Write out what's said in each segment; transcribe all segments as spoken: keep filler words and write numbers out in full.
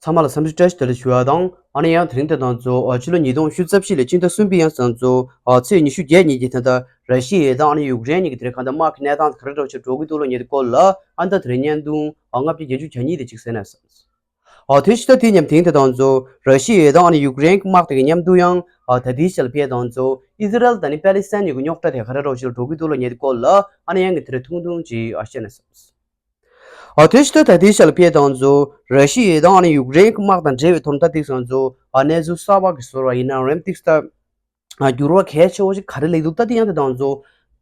ཚང་མ་ལ་འཚམས་འདྲི་བཀྲ་ཤིས་བདེ་ལེགས་ཞུ་བ་དང་། ཨ་ནི་ཡང་དེ་རིང་དེ་དང་གཙོ་ཕྱི་ལོ་ཉིས་སྟོང་ཉི་ཤུ་རྩ་བཞི་ལོའི་སྤྱི་ཟླ་གསུམ་པའི་ཡང་དེ་དང་གཙོ་ཚེས་ཉི་ཤུ་བརྒྱད་ཉིན་གྱི་དེ་ལྟར་ར་ཤི་ཡའི་དང་ཨ་ནི་ཡུཀ་རེན་གཉིས་ཀྱི་དེ་རིང་གང་ལྟར་དམག་གི་གནས་སྟངས་ག་རེ་འདྲ་ཞིག་འགྲོ་གི་འདུག་ལ་ཉེ་དུ་སྐོར་ལ་ཨ་ནི་ད་དེ་རིང་བརྙན་ཐུང་ལྔ་བརྒྱ་བརྒྱད་ཅུ་གྱ་གཉིས་དེ་གཅིག་གསན་ན་བསམ། ཨ་དེ་ཕྱི་ད་དེ་མཉམ་དེང་དེ་དང་གཙོ་ར་ཤི་ཡའི་དང་ཨ་ནི་ཡུཀ་རེན་གྱི་དམག་དེ་གི་མཉམ་དུ་ཡང་ཨ་ད་དེའི་ཆ་ལ་ཕེབས་དང་གཙོ་ཨི་ཟི་རལ་དང་ནི་པེ་ལི་སི་ཐན་གཉིས་ཀྱི་རྙོག་དྲ་དེ་ག་རེ་འདྲ་ཞིག་འགྲོ་གི་འདུག་ལ་ཉེ་དུ་སྐོར་ལ་ཨ་ནི་ཡང་གི་དེ་རིང་ཐུང་ཐུང་ཅིག་ཨ་བཤད་ན་བསམ། ཨ་དེ་ཕྱི་ད་ད་དེའི་ཆ་ལ་ཕེབས་དང་གཙོ་ར་ཤི་ཡའི་དང་ཨ་ནི་ཡུཀ་རེན་གྱི་དམག་དང་འབྲེལ་བའི་ཐོག་ནས་ད་དེ་སང་གཙོ་ཨ་གནས་ཚུལ་གསར་པ་གི་བཟོ་འདྲ་ཡིན་ན་རེད་དེ་ད། འགྱུར་བ་གལ་ཆེ་བོ་ཞིག་ག་རེ་སླེབས་འདུག་ད་དེ་ཡང་དེ་དང་གཙོ་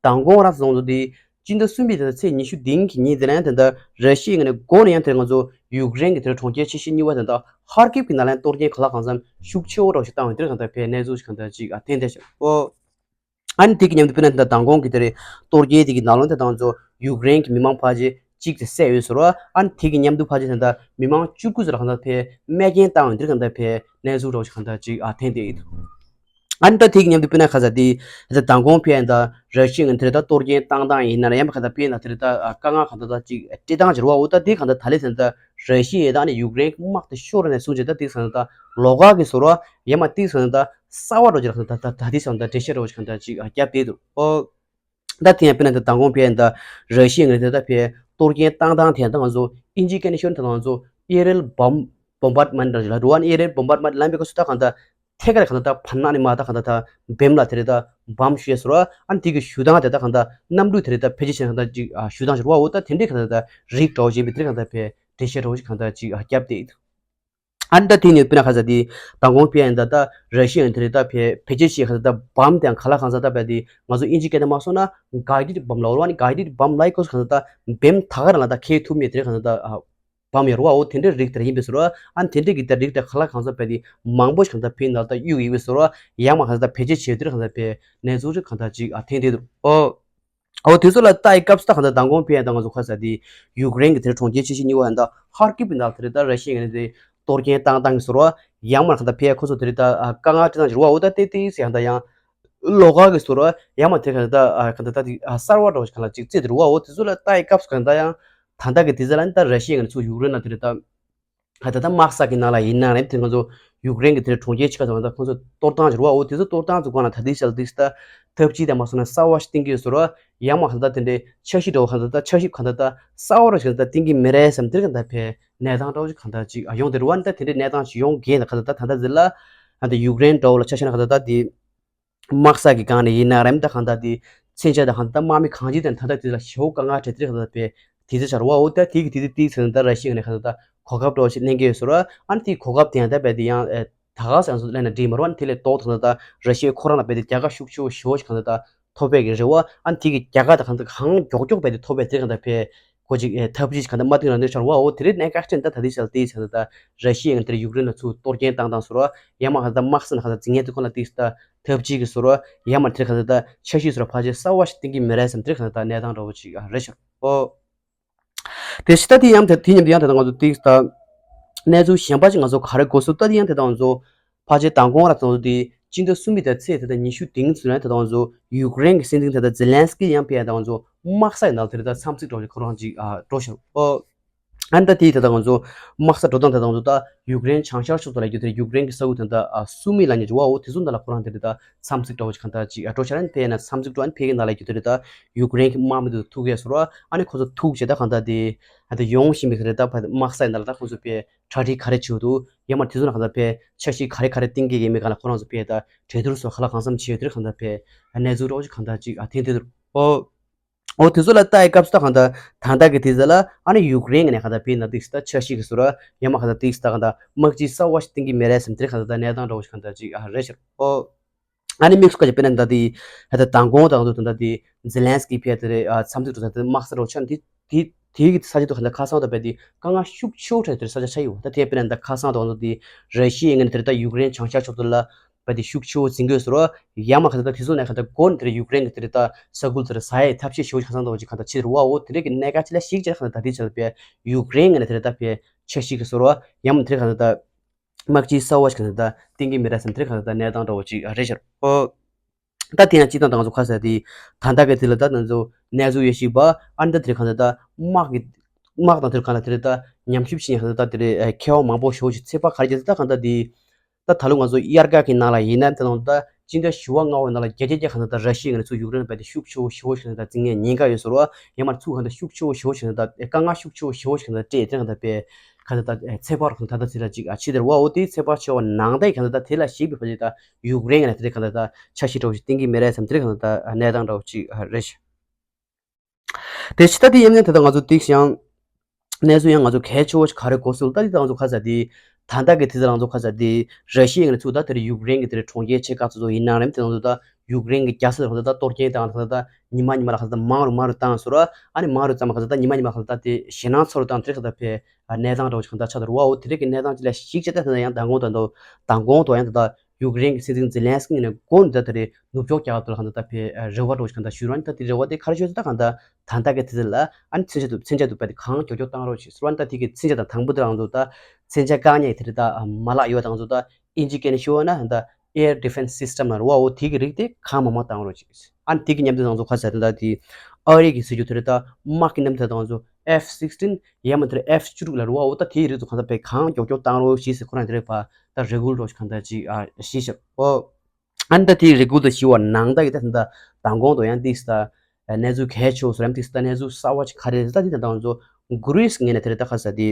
མདང་དགོང་རང་བཟུང་འདུག་དེ་སྤྱི་ཟླ་གསུམ་པའི་དེ་ཚེས་ཉི་ཤུ་བདུན་གྱི་ཉིན་དེ་ལ་ཡང་དེ་འདྲ་ར་ཤི་ཡའི་ངོས་ནས་འགོ་ནས་ཡང་དེ་ང་ཚོ་ཡུཀ་རེན་གྱི་དེ་གྲོང་ཁྱེར་ཆེ་ཤོས་གཉིས་པ་དེ་འདྲ་ཧར་ཀིབ་ཀྱི་ནང་ལ་ཡང་གཏོར་སྐྱོན་ག་ལ་གང་འཚམ་ཤུགས་ཆེ་བོ་འདྲ་ཞིག་བཏང་བའི་དེར་གང་ལྟར་ཕེ་གནས་ཚུལ་ཞིག་གང་ལྟར་ཅིག་ཨ་ཐོན་བསྡད་ཤག་ཨོ། ཨ་ནི་དེ་གི་མཉམ་དུ་དཔེར་ན་དེ་འདྲ་མདང་དགོང་གི་དེ་རེད་གཏོར་སྐྱོན་དེ་གི་ནང་ལོགས་དེ་དང་ང་ཚོ་ཡུཀ་རེན་གྱི་མི་མང་ཕལ་ཆེར་གཅིག་དེ་བསད་ཡོད་ཟེར་བ། ཨ་ནི་དེ་གི་མཉམ་དུ་ཕལ་ཆེར་ད་ལྟ་མི་མང་བཅུ་དགུ་ཙམ་ལ་གང་ལྟར་ཕེ་རྨས་སྐྱོན་བཏང་ཡོད་འདིར་གང་ལྟར་ཕེ་གནས་ཚུལ་འདྲ་བོ་ཞིག་གང་ལྟར་ཅིག་ཨ་ཐོན་བསྡད་ཡོད། ཨ་ནི་ད་དེ་གི་མཉམ་དུ་དཔེར་ན་ཁ་ས་དེ་ད་ལྟ་མདང་དགོང་ཕེ་ཡང་ད་ར་ཤི་ཡ་ངོས་དེ་རེད་ད་གཏོར་སྐྱོན་བཏང་སྟངས་ཡིན་ན་ཡང་མ་གང་ལྟར་ཕེ་ན་དེ་རེད་ད་དཀའ་ངལ་གང་ལྟར་ད་ཅིག་སྤྲད་སྟངས་ཅིག་རེད་བ། འོ་ད་དེ་གང་ལྟར་ད་ལས་ཟེར་ན་ད་ར་ཤི་ཡའི་ད་ནི་ཡུཀ་རེན་དམག་དེ་ཤོར་ནས་བཟུང་བྱས་ད་དེ་ཟེར་ན་ད་ལོགས་ཀ་གི་ཟེར་བ་ཡང་མ་དེ་ཟེར་ན་ད་གསར་བ་འདྲ་བོ་ཅིག་ལ་ད་ད་ད་དེ་ཟེར་ན་ད་འགྲེལ་བཤད་འདྲ་བོ་ཞིག་གང་ལྟར་ཅིག་ཨ་བརྒྱབ་བསྡད་འདུག་ཨོ། ད་དེ་ཡང་དཔེར་ན་ད་མདང་དགོང་ཕེ་ཡང་ད་ར་ཤི་ཡ་ངོས་ནས་ད་ཕེ་གཏོར་སྐྱོན་བཏང་སྟངས་དེ་ཡང་ད་ང་ཚོ་ཨིན་ཇི་སྐད་ནས་ཤོད་ན་ད་ང་ཚོ་aerial bomb bombardment འདྲ་ཞིག་ལ་རུ་ཨན་aerial bombardment ལབ་པའི་སྐབས་སུ་ད་གང་ལྟར་ཐད་ཀར་གང་ལྟར་ད་བར་སྣང་ནས་མ་ད་གང་ལྟར་ད་བེམ་ལ་དེ་རེད་ད་བམ་གཞུ་ཡས་ཟེར་བ། ཨ་ནི་དེ་གི་གཞུ་སྟངས་དེ་ད་གང་ལྟར་གནམ་གྲུ་དེ་རེད་ད་ཕལ་ཆེར་ཞིག་གང་ལྟར་ཅིག་ཨ་གཞུ་སྟངས་ཤིག་རུ་བ། འོ་ད་དེ་འདྲའི་གང་ལྟར་ད་རིགས་འདྲ་བོ་ཞིག་ཡིན་པའི་དེ་གང་ལྟར་ཕེ་འགྲེལ་བཤད་འདྲ་བོ་ཞིག་གང་ལྟར་ཅིག་ཨ་བརྒྱབ་བསྡད་ཡོད། ཨ་ནི་ད་དེ་ནས་དཔེར་ན་ཁ་ས་དེ་མདང་དགོང་ཕེ་ཡང་ད་ད་ར་ཤི་ཡ་དེ་རེད་ད་ཕེ་ཕལ་ཆེར་ཞིག་གང་ལྟར་ད་བམ་དེ་ཡང་ག་ལ་གང་ས་ད་ཕེ་དེ་ང་ཚོ་ཨིན་ཇི་སྐད་ནས་མ་སོང་ན་guided bomb ལབ་རུ་ཨ་ནི་guided bomb ལབ་ཡས་སྐབས་སུ་གང་ལྟར་ད་བེམ་ད་ག་རང་ལ་ད་འཁེལ་ཐུབ་མེད་དེ་རེད་གང་ལྟར་ད་ཨ། བམ་ཡོད་རུ་བ། འོ་དེ་འདྲའི་རིགས་དེ་ཡིན་པའི་ཟེར་བ། ཨ་ནི་དེ་འདྲའི་གི་ད་རིགས་དེ་ག་ལ་གང་ས་ཕེ་དེ་མང་པོ་ཞིག་གང་ལྟར་ཕེ་ནང་ད་གཡུག་ཡོད་པའི་ཟེར་བ། ཡང་མ་གང་ས་ད་ཕལ་ཆེར་བྱེད་དེར་གང་ལྟར་ཕེ་གནས་ཚུལ་རིགས་གང་ལྟར་ཅིག་ཨ་ཐོན་བསྡད་འདུག་ཨོ། ཨོ་དེ་ཚོ་ལ་ལྟ་ཡི་སྐབས་སུ་ད་གང་ལྟར་མདང་དགོང་ཕེ་ཡང་ད་ང་ཚོ་ཁ་ས་དེ་ཡུཀ་རེན་གྱི་དེར་གྲོང་ཁྱེར་ཆེ་ཤོས་གཉིས་པ་ཡང་ད་ཧར་ཀིབ་ཡིན་ད་དེ་རེད་ད་ར་ཤི་ཡ་ངོས་ནས་དེ་གཏོར་སྐྱོན་བཏང་སྟངས་ཀྱི་ཟེར་བ། ཡང་མ་གང་ལྟར་ཕེ་ཁོ་ཚོ་དེ་རེད་ད་དཀའ་ངལ་སྤྲད་སྟངས་ཅིག་རུ་བ། འོ་ད་དེ་དེ་ཡང་ད་ཡང་ལོགས་ཀ་གི་ཟེར་བ། ཡང་མ་དེ་གང་ལྟར་ད་གང་ལྟར་ད་དེ་གསར་བ་འདྲ་བོ་ཞིག་གང་ལ་ཅིག་བརྩིས་དེ་རུ་བ། འོ་དེ་ཚོ་ལ་ལྟ་ཡི་སྐབས་སུ་གང་ལྟར་ཡང་ད་ལྟ་གི་དེ་ཚོ་ལ་ནི་ད་ར་ཤི་ཡ་ངོས་ནས་ཚུར་ཡུཀ་རེན་ལ་དེ་རེད་ད། ད་ལྟ་དམག་ས་གི་ནང་ལ་ཡིན་ན་རེད་དེ་ང་ཚོ་ཡུཀ་རེན་གྱི་དེར་གྲོང་ཁྱེར་ཆེ་ཁག་ཚོ་ང་ཚོ་གཏོར་སྟངས་ཀྱི་རུ་བ། འོ་དེ་ཚོ་གཏོར་སྟངས་ཚོ་སྒང་ལ་ད་ལྟའི་ཆར་ལ་ཏིག་ད་ཐབས་ཇུས་དང་མ་སོང་ན་གསར་བ་ཞིག་བཏིང་གི་ཡོད་ཟེར་བ། ཡང་མ་གང་ལྟར་དེ་འདྲའི་འཆར་གཞི་འདྲ་བོ་གང་ལྟར་ད་འཆར་གཞི་གང་ལྟར་ད་གསར་བ་ར་ཞིག་གང་ལྟར་བཏིང་གི་མེད་རེད་བསམ་དེར་གང་ལྟར་ཕེ་གནས་སྟངས་འདྲ་བོ་ཞིག་གང་ལྟར་ཅིག་ཡོང་དེ་རུ་བ། ད་དེ་འདྲའི་གནས་སྟངས་ཅིག་ཡོང་གི་ཡིན་ད་གང་ལྟར་ད་ད་ལྟ་ཟེར་ལ་ཨ་ད་ཡུཀ་རེན་འདྲ་བོ་ལ་ཆ་བཞག་ན་གང་ལྟར་ད་དེ། དམག་ས་གི་སྒང་ནས་ཡིན་ན་རེད་ད་གང་ལྟར་དེ་མཚོན་ཆ་དང་གང་ལྟར་དམག་མི་གང་ཅི་དང་ད་ལྟ་དེ་ལ་ཞེ་པོ་དཀའ་ངལ་འཕྲད་དེ་གང་ལྟར་ཕེ་དེ་ཚོ་ཆགས་རེད་བ། འོ་ད་དེ་གི་དེ་དེ་དེ་ཚོ་ད་ར་ཤི་ཡ་ནས་གང་ལྟར་གོ་སྐབས་འདྲ་བོ་ཞིག་གནང་གི་ཡོད་ཟེར་བ། ཨ་ནི་དེ་གོ་སྐབས་དེ་ཡང་ད་རྦད་དེ་ཡང་ད་ག་ས་ཡང་སུ་ལེན་ན་འགྲིག་མ་རེད་བ། ཨ་ནི་དེ་ལས་ལྡོག་ད་གང་ལྟར་ར་ཤི་ཡ་ཁོ་རང་ལ་རྦད་དེ་རྒྱལ་ཁ་ཤུགས་ཆེ་བོ་ཞེ་པོ་ཞིག་གང་ལྟར་ཐོབ་པའི་གི་རེད་བ། ཨ་ནི་དེ་གི་རྒྱལ་ཁ་དང་གང་ལྟར་གང་མགྱོགས་མགྱོགས་རྦད་དེ་ཐོབ་པའི་དེ་གང་ལྟར་ཕེ་ཁོ་ཅིག་ཨེ་ཐབས་ཇུས་གང་ལྟར་མ་བཏིང་རང་བཏིང་ཆགས་རེད་བ། འོ་དེ་རིང་གནད་འགག་ཅན་ད་ད་ལྟའི་ཆར་ལ་དེའི་ཆར་ད་ར་ཤི་ཡ་ངོས་དེར་ཡུཀ་རེན་ལ་ཚུར་གཏོར་སྐྱོན་བཏང་སྟངས་ཟེར་བ། ཡང་མ་གང་ལྟར་དམག་ས་ནང་གང་ལྟར་འཛིང་ངན་དེ་ཁོ་ན་དེའི་ད་ཐབས་ཇུས་ཀྱི་ཟེར་བ། ཡང་མ་དེར་གང་ལྟར་ད་འཆར་གཞི་ཟེར་བ་ཕལ་ཆེར་གསར་བ་ཞིག་བཏིང་གི་མེད་རེད་བསམ་དེར་གང་ལྟར་ད་གནས་སྟངས་འདྲ་བོ་ཅིག་རེད་ཤག་འོ། དེ་ཕྱི་ད་དེ་ཡང་དེ་དེ་མཉམ་དུ་ཡང་དེ་ད་ང་ཚོ་དེའི་ད་གནས་ཚུལ་གཞན་པ་ཅིག་ང་ཚོ་ག་རེ་གོ་སོང་ད་དེ་ཡང་དེ་ད་ང་ཚོ། ཕལ་ཆེར་མདང་དགོང་ར་ཚོ་དེ་སྤྱི་ཟླ་གསུམ་པའི་ད་ཚེས་དེ་ད་ཉི་ཤུ་དེ་ཚོ་ནས་དེ་ད་ང་ཚོ་ཡུཀ་རེན་གྱི་སྲིད་འཛིན་དེ་ད་ཛེ་ལན་སི་ཀི་ཡང་ཕེ་ཡ་ད་ང་ཚོ་དམག་ས་ཡི་ནང་དེ་ད་འཚམས་གཟིགས་འདྲ་བོ་ཁོ་རང་ཅིག་ཨ་འགྲོ་ཤག་འོ། ཨ་ནི་ད་དེ་ད་ད་ང་ཚོ་དམག་ས་འགྲོ་སྟངས་དེ་ད་ང་ཚོ་ད་ཡུཀ་རེན་བྱང་ཤར་ཕྱོགས་དེ་ལ་རྒྱུ་དེ་ཡུཀ་རེན་གྱི་ས་ཁུལ་དེ་ད་ཨ་སུ་མི་ལབ་མཁན་ཅིག་བ། འོ་དེ་ཚོ་འདི་ལ་ཁོ་རང་དེ་ད་འཚམས་གཟིགས་འདྲ་བོ་ཅིག་གང་ལྟར་ཅིག་ཨ་འགྲོ་ཤག་ཨ་ནི་ཕེ་ཡ་ན་འཚམས་གཟིགས་འགྲོ། ཨ་ནི་ཕེ་གི་ནང་ལ་རྒྱུ་དེ་ད་ཡུཀ་རེན་གྱི་དམག་མི་དེ་ཐུག་གི་ཟེར་བ། ཨ་ནི་ཁོ་ཚོ་ཐུག་བྱས་ད་གང་ལྟར་དེ་ཨ་ད་ཡོང་བཞིན་པའི་དེ་ད་ཕ་དམག་ས་ཡི་ནང་ལ་ད་ཁོ་ཚོ་ཕེ་གྲ་སྒྲིག་ག་རེ་བྱེད་འདུག་ཡང་མ་དེ་ཚོ་ལ་གང་ལྟར་ཕེ་འཆར་གཞི་ག་རེ་ག་རེ་བཏིང་གི་ཡིན་མིན་སྒང་ལ་ཁོ་རང་ཚོ་ཕེ་ད་གྲོས་བསྡུར་སོགས་ག་ལ་གང་འཚམ་བྱས་ཡོད་དེར་གང་ལྟར་ཕེ་གནས་ཚུལ་འདྲ་བོ་ཅིག་གང་ལྟར་ཅིག་ཨ་ཐོན་དེ་འདུག་འོ། འོ་དེ་ཚོ་ལ་ལྟ་ཡི་སྐབས་སུ་ད་གང་ལྟར་ད་ལྟ་གི་དེ་ཚོ་ལ་ཨ་ནི་ཡུཀ་རེན་གི་ནས་གང་ལྟར་ཕེ་ན་དེ་ད་འཆར་གཞི་གི་ཟེར་བ། ཡང་མ་གང་ལྟར་དེ་ད་གང་ལྟར་དམག་སྤྱི་གསར་བ་ཞིག་བཏིང་གི་མེད་རེད་བསམ་དེར་གང་ལྟར་ད་གནས་སྟངས་འདྲ་བོ་ཞིག་གང་ལྟར་ཅིག་ཨ་རེད་ཤག་འོ། ཨ་ནི་དམིགས་སུ་བཀར་ཅིག་དཔེར་ན་ད་དེ་ད་ལྟ་མདང་དགོང་དང་དུ་ད་ལྟ་དེ་ཛེ་ལན་སི་ཀི་ཕེ་དེ་རེད་ཨ་འཚམས་གཟིགས་འགྲོ་ས་དེ་དམག་ས་འདྲ་བོ་ཆགས་ནས་དེ་དེ་དེའི་གི་ས་ཆ་དུ་གང་ལྟར་ཁ་སང་དུ་བས་དེ་དཀའ་ངལ་ཤུགས་ཆེ་བོ་འཕྲད་དེར་ས་ཆ་ཆགས་ཡོད། ད་དེ་དཔེར་ན་ད་ཁ་སང་དུ་གང་ལྟར་དེ་ར་ཤི་ཡའི་ངོས་ནས་དེར་ད་ཡུཀ་རེན་བྱང་ཤར་ཕྱོགས་དུ་ལ་བས་དེ་ཤུགས་ཆེ་བོ་འཛིང་དགོས་ཟེར་བ། ཡང་མ་གང་ལྟར་དེ་ཚོ་ནས་གང་ལྟར་འགོ་ནས་དེར་ཡུཀ་རེན་གི་དེར་ད་ས་ཁུལ་དེར་ཟ་ཡའི་ཐབས་ཤེས་ཞེ་བོ་ཁ་སང་དུ་བ་ཅིག་གང་ལྟར་ཆེ་རུ་བ། འོ་དེ་འདྲའི་གི་གནད་འགག་ཆེ་ལ་ཞིག་ཅེར་གང་ལྟར་ད་དེ་ཆ་ལ་བས་ཡུཀ་རེན་ངོས་ནས་དེར་ད་བས་འཆར་གཞི་གི་ཟེར་བ། ཡང་མ་དེར་གང་ལྟར་ད། དམག་སྤྱི་གསར་བ་ཞིག་གང་ལྟར་བཏིང་གི་མེད་རེད་བསམ་དེར་གང་ལྟར་གནས་སྟངས་འདྲ་བོ་ཅིག་རེད་ཤག་འོ། ད་དེ་ཡང་སྤྱི་བཏང་ད་ང་ཚོ་ཁ་ས་དེ་ད་ལྟ་གི་དེ་ལ་ད་ང་ཚོ་གནས་ཚུལ་ཡོད་ཞིག་པ། ཨ་ནི་ད་དེར་གང་ལྟར་ད་དམག་གི་ དམག་དང་དེར་གང་ལ་དེར་ད་ཉམས་ཞིབ་བྱེད་ཡག་ད་དེར་མཁས་དབང་མང་པོ་ཞེ་པོ་ཅིག་ཚོད་དཔག་ག་རེ་བྱས་ད་གང་ད་དེ། ད་ད་ལོ་ང་ཚོ་དབྱར་ཁ་གི་ནང་ལ་ཡིན་ན་དེ་ནང་ད་སྤྱི་ཟླ་བཞི་པ་ལྔ་པའི་ནང་ལ་བརྒྱ་ཆ་བརྒྱ་གང་ད་ད་ར་ཤི་ཡའི་ངོས་ནས་ཚུར་ཡུཀ་རེན་ལ་བལྟས་ཏེ་ཤུགས་ཆེ་བོ་ཞེ་པོ་ཞིག་ད་འཛིང་ངེས་ཉེན་ཁ་ཡོད་ཟེར་བ། ཡང་མ་ཚུར་གང་ད་ཤུགས་ཆེ་བོ་ཞེ་པོ་ཞིག་ད་དཀའ་ངལ་ཤུགས་ཆེ་བོ་ཞེ་པོ་ཞིག་ད་སྤྲད་དེ་གང་ད་པས་གང་ད་ད་ཚོད་དཔག་གང་ད་ད་ཚིག་ལ་ཅིག་ཨ་ཕྱི་དེར་བ་འོ་དེའི་ཚོད་དཔག་ཆེ་བ་ནང་ད་གང་ད་ད་དེ་ལ་གཞིགས་པའི་བར་ད་ཡུཀ་རེན་ལ་དེ་གང་ད་ད་འཆར་གཞི་འདྲ་བོ་ཞིག་བཏིང་གི་མེད་རེད་བསམ་དེ་གང་ད་ད་གནས་སྟངས་འདྲ་བོ་ཅིག་རེད་ཤག་དེ་ཕྱི་ད་དེ་ཡིན་ནའི་ད་ལྟ་ང་ཚོ་ཏིག་ཡང་གནས་ཚུལ་ཡང་ང་ཚོ་གལ་ཆེ་བོ་ཞིག་ག་རེ་གོ་སོང་ད་དེ་ད་ང་ཚོ་ཁ་ས་དེ་ད་ལྟ་གི་དེ་ཚོ་ང་ཚོ་ཁ་ས་དེ་ར་ཤི་ཡའི་ངོས་ནས་ཚུར་ད་དེར་ཡུཀ་རེན་གྱི་དེར་གྲོང་ཁྱེར་ཆེ་ཁག་ཚོ་ཚོ་ཡིན་ན་རེད་དེ་ང་ཚོ་ད་ཡུཀ་རེན་གྱི་རྒྱལ་ས་ཁ་ས་ད་གཏོར་སྐྱོན་བཏང་ཁ་ས་ད་ཉི་མ་ཉི་མ་ལ་ཁ་ས་ད་མང་རུ་མང་རུ་བཏང་ཟེར་བ། ཨ་ནི་མང་རུ་བཏང་མ་ཁ་ས་ད་ཉི་མ་ཉི་མ་ཁ་ས་ད་དེ་ཞེད་སྣང་ཚ་རུ་བཏང་དེ་ཁ་ས་ད་ཕེ་གནས་སྟངས་འདྲ་བོ་ཞིག་གང་ད་ཆགས་འདུག་ར་བ། འོ་དེ་རིགས་ཀྱི་གནས་སྟངས་ཅིག་ལ་གཞིགས་བྱས་ད་ད་ཡང་མདང་དགོང་ད་ད་མདང་དགོང་ད་ཡང་ད་ད་ཡུཀ་རེན་གྱི་སྲིད་འཛིན་ཛེ་ལན་སི་ཀི་ནས་འགོ་ནས་ད་ད་རེས་ནུབ་ཕྱོགས་རྒྱལ་ཁབ་དེ་ལ་གང་ད་ད་ཕེ་རེ་བ་འདྲ་བོ་ཞིག་གང་ད་ཞུ་ར་ནི་ད་དེ་རེ་བ་དེ་ག་རེ་ཞུ་ད་གང་ད་ད་ལྟ་གི་དེ་ཚོ་ལ་ཨ་ནི་མཚོན་ཆ་དུ་མཚོན་ཆ་དུ་པ་དེ་གང་མགྱོགས་མགྱོགས་བཏང་རོགས་ཞེས་ཟེར་བ་ནི་ད་དེ་གི་མཚོན་ཆ་དང་དང་པོ་དེ་རང་ཚོ་ད་མཚོན་ཆ་བཀག་ཉར་དེ་རེད་ད་མ་ལག་ཡོད་དང་ཚོ་ད་ཨིན་ཇི་སྐད་ནས་ཞུ་བ་ན་ད་air defense system ལ་རེད་བ། འོ་དེ་གི་རིགས་དེ་གང་མང་མང་བཏང་རོགས་ཞེས། ཨ་ནི་དེ་གི་མཉམ་དུ་ང་ཚོ་ཁ་ས་དེ་ད་དེ་ཨ་རི་གི་ཟེར་རྒྱུ་དེ་རེད་ད་དམག་གི་མཉམ་དུ་ང་ཚོ་F sixteen ཡང་མ་དེར་F བཅུ་དྲུག་ལ་རེད་བ། འོ་ད་དེའི་རིགས་ཚོ་གང་ད་པའི་གང་མགྱོགས་མགྱོགས་བཏང་རོགས་ཞེས་ཟེར་ཁོ་རང་དེ་རེད་པ། ད་རེ་སྐུལ་རོགས་ཞེས་གང་ད་ཅིག་ཨ་ཞེས་ཤག་འོ། ཨ་ནི་ད་དེའི་རེ་སྐུལ་དུ་ཞི་བ་ནང་ད་ཡི་ད་ད་མདང་དགོང་དུ་ཡང་ཏིག་ས་ད་གནས་ཚུལ་གལ་ཆེ་བོ་སོ་རམ་ཏིག་ས་ད་གནས་ཚུལ་གསར་བ་ཅིག་ག་རེ་རེད་ད་དེ་ད་ད་ང་ཚོ་གུ་རིས་ངོས་ནས་དེ་རེད་ད་ཁ་ས་དེ་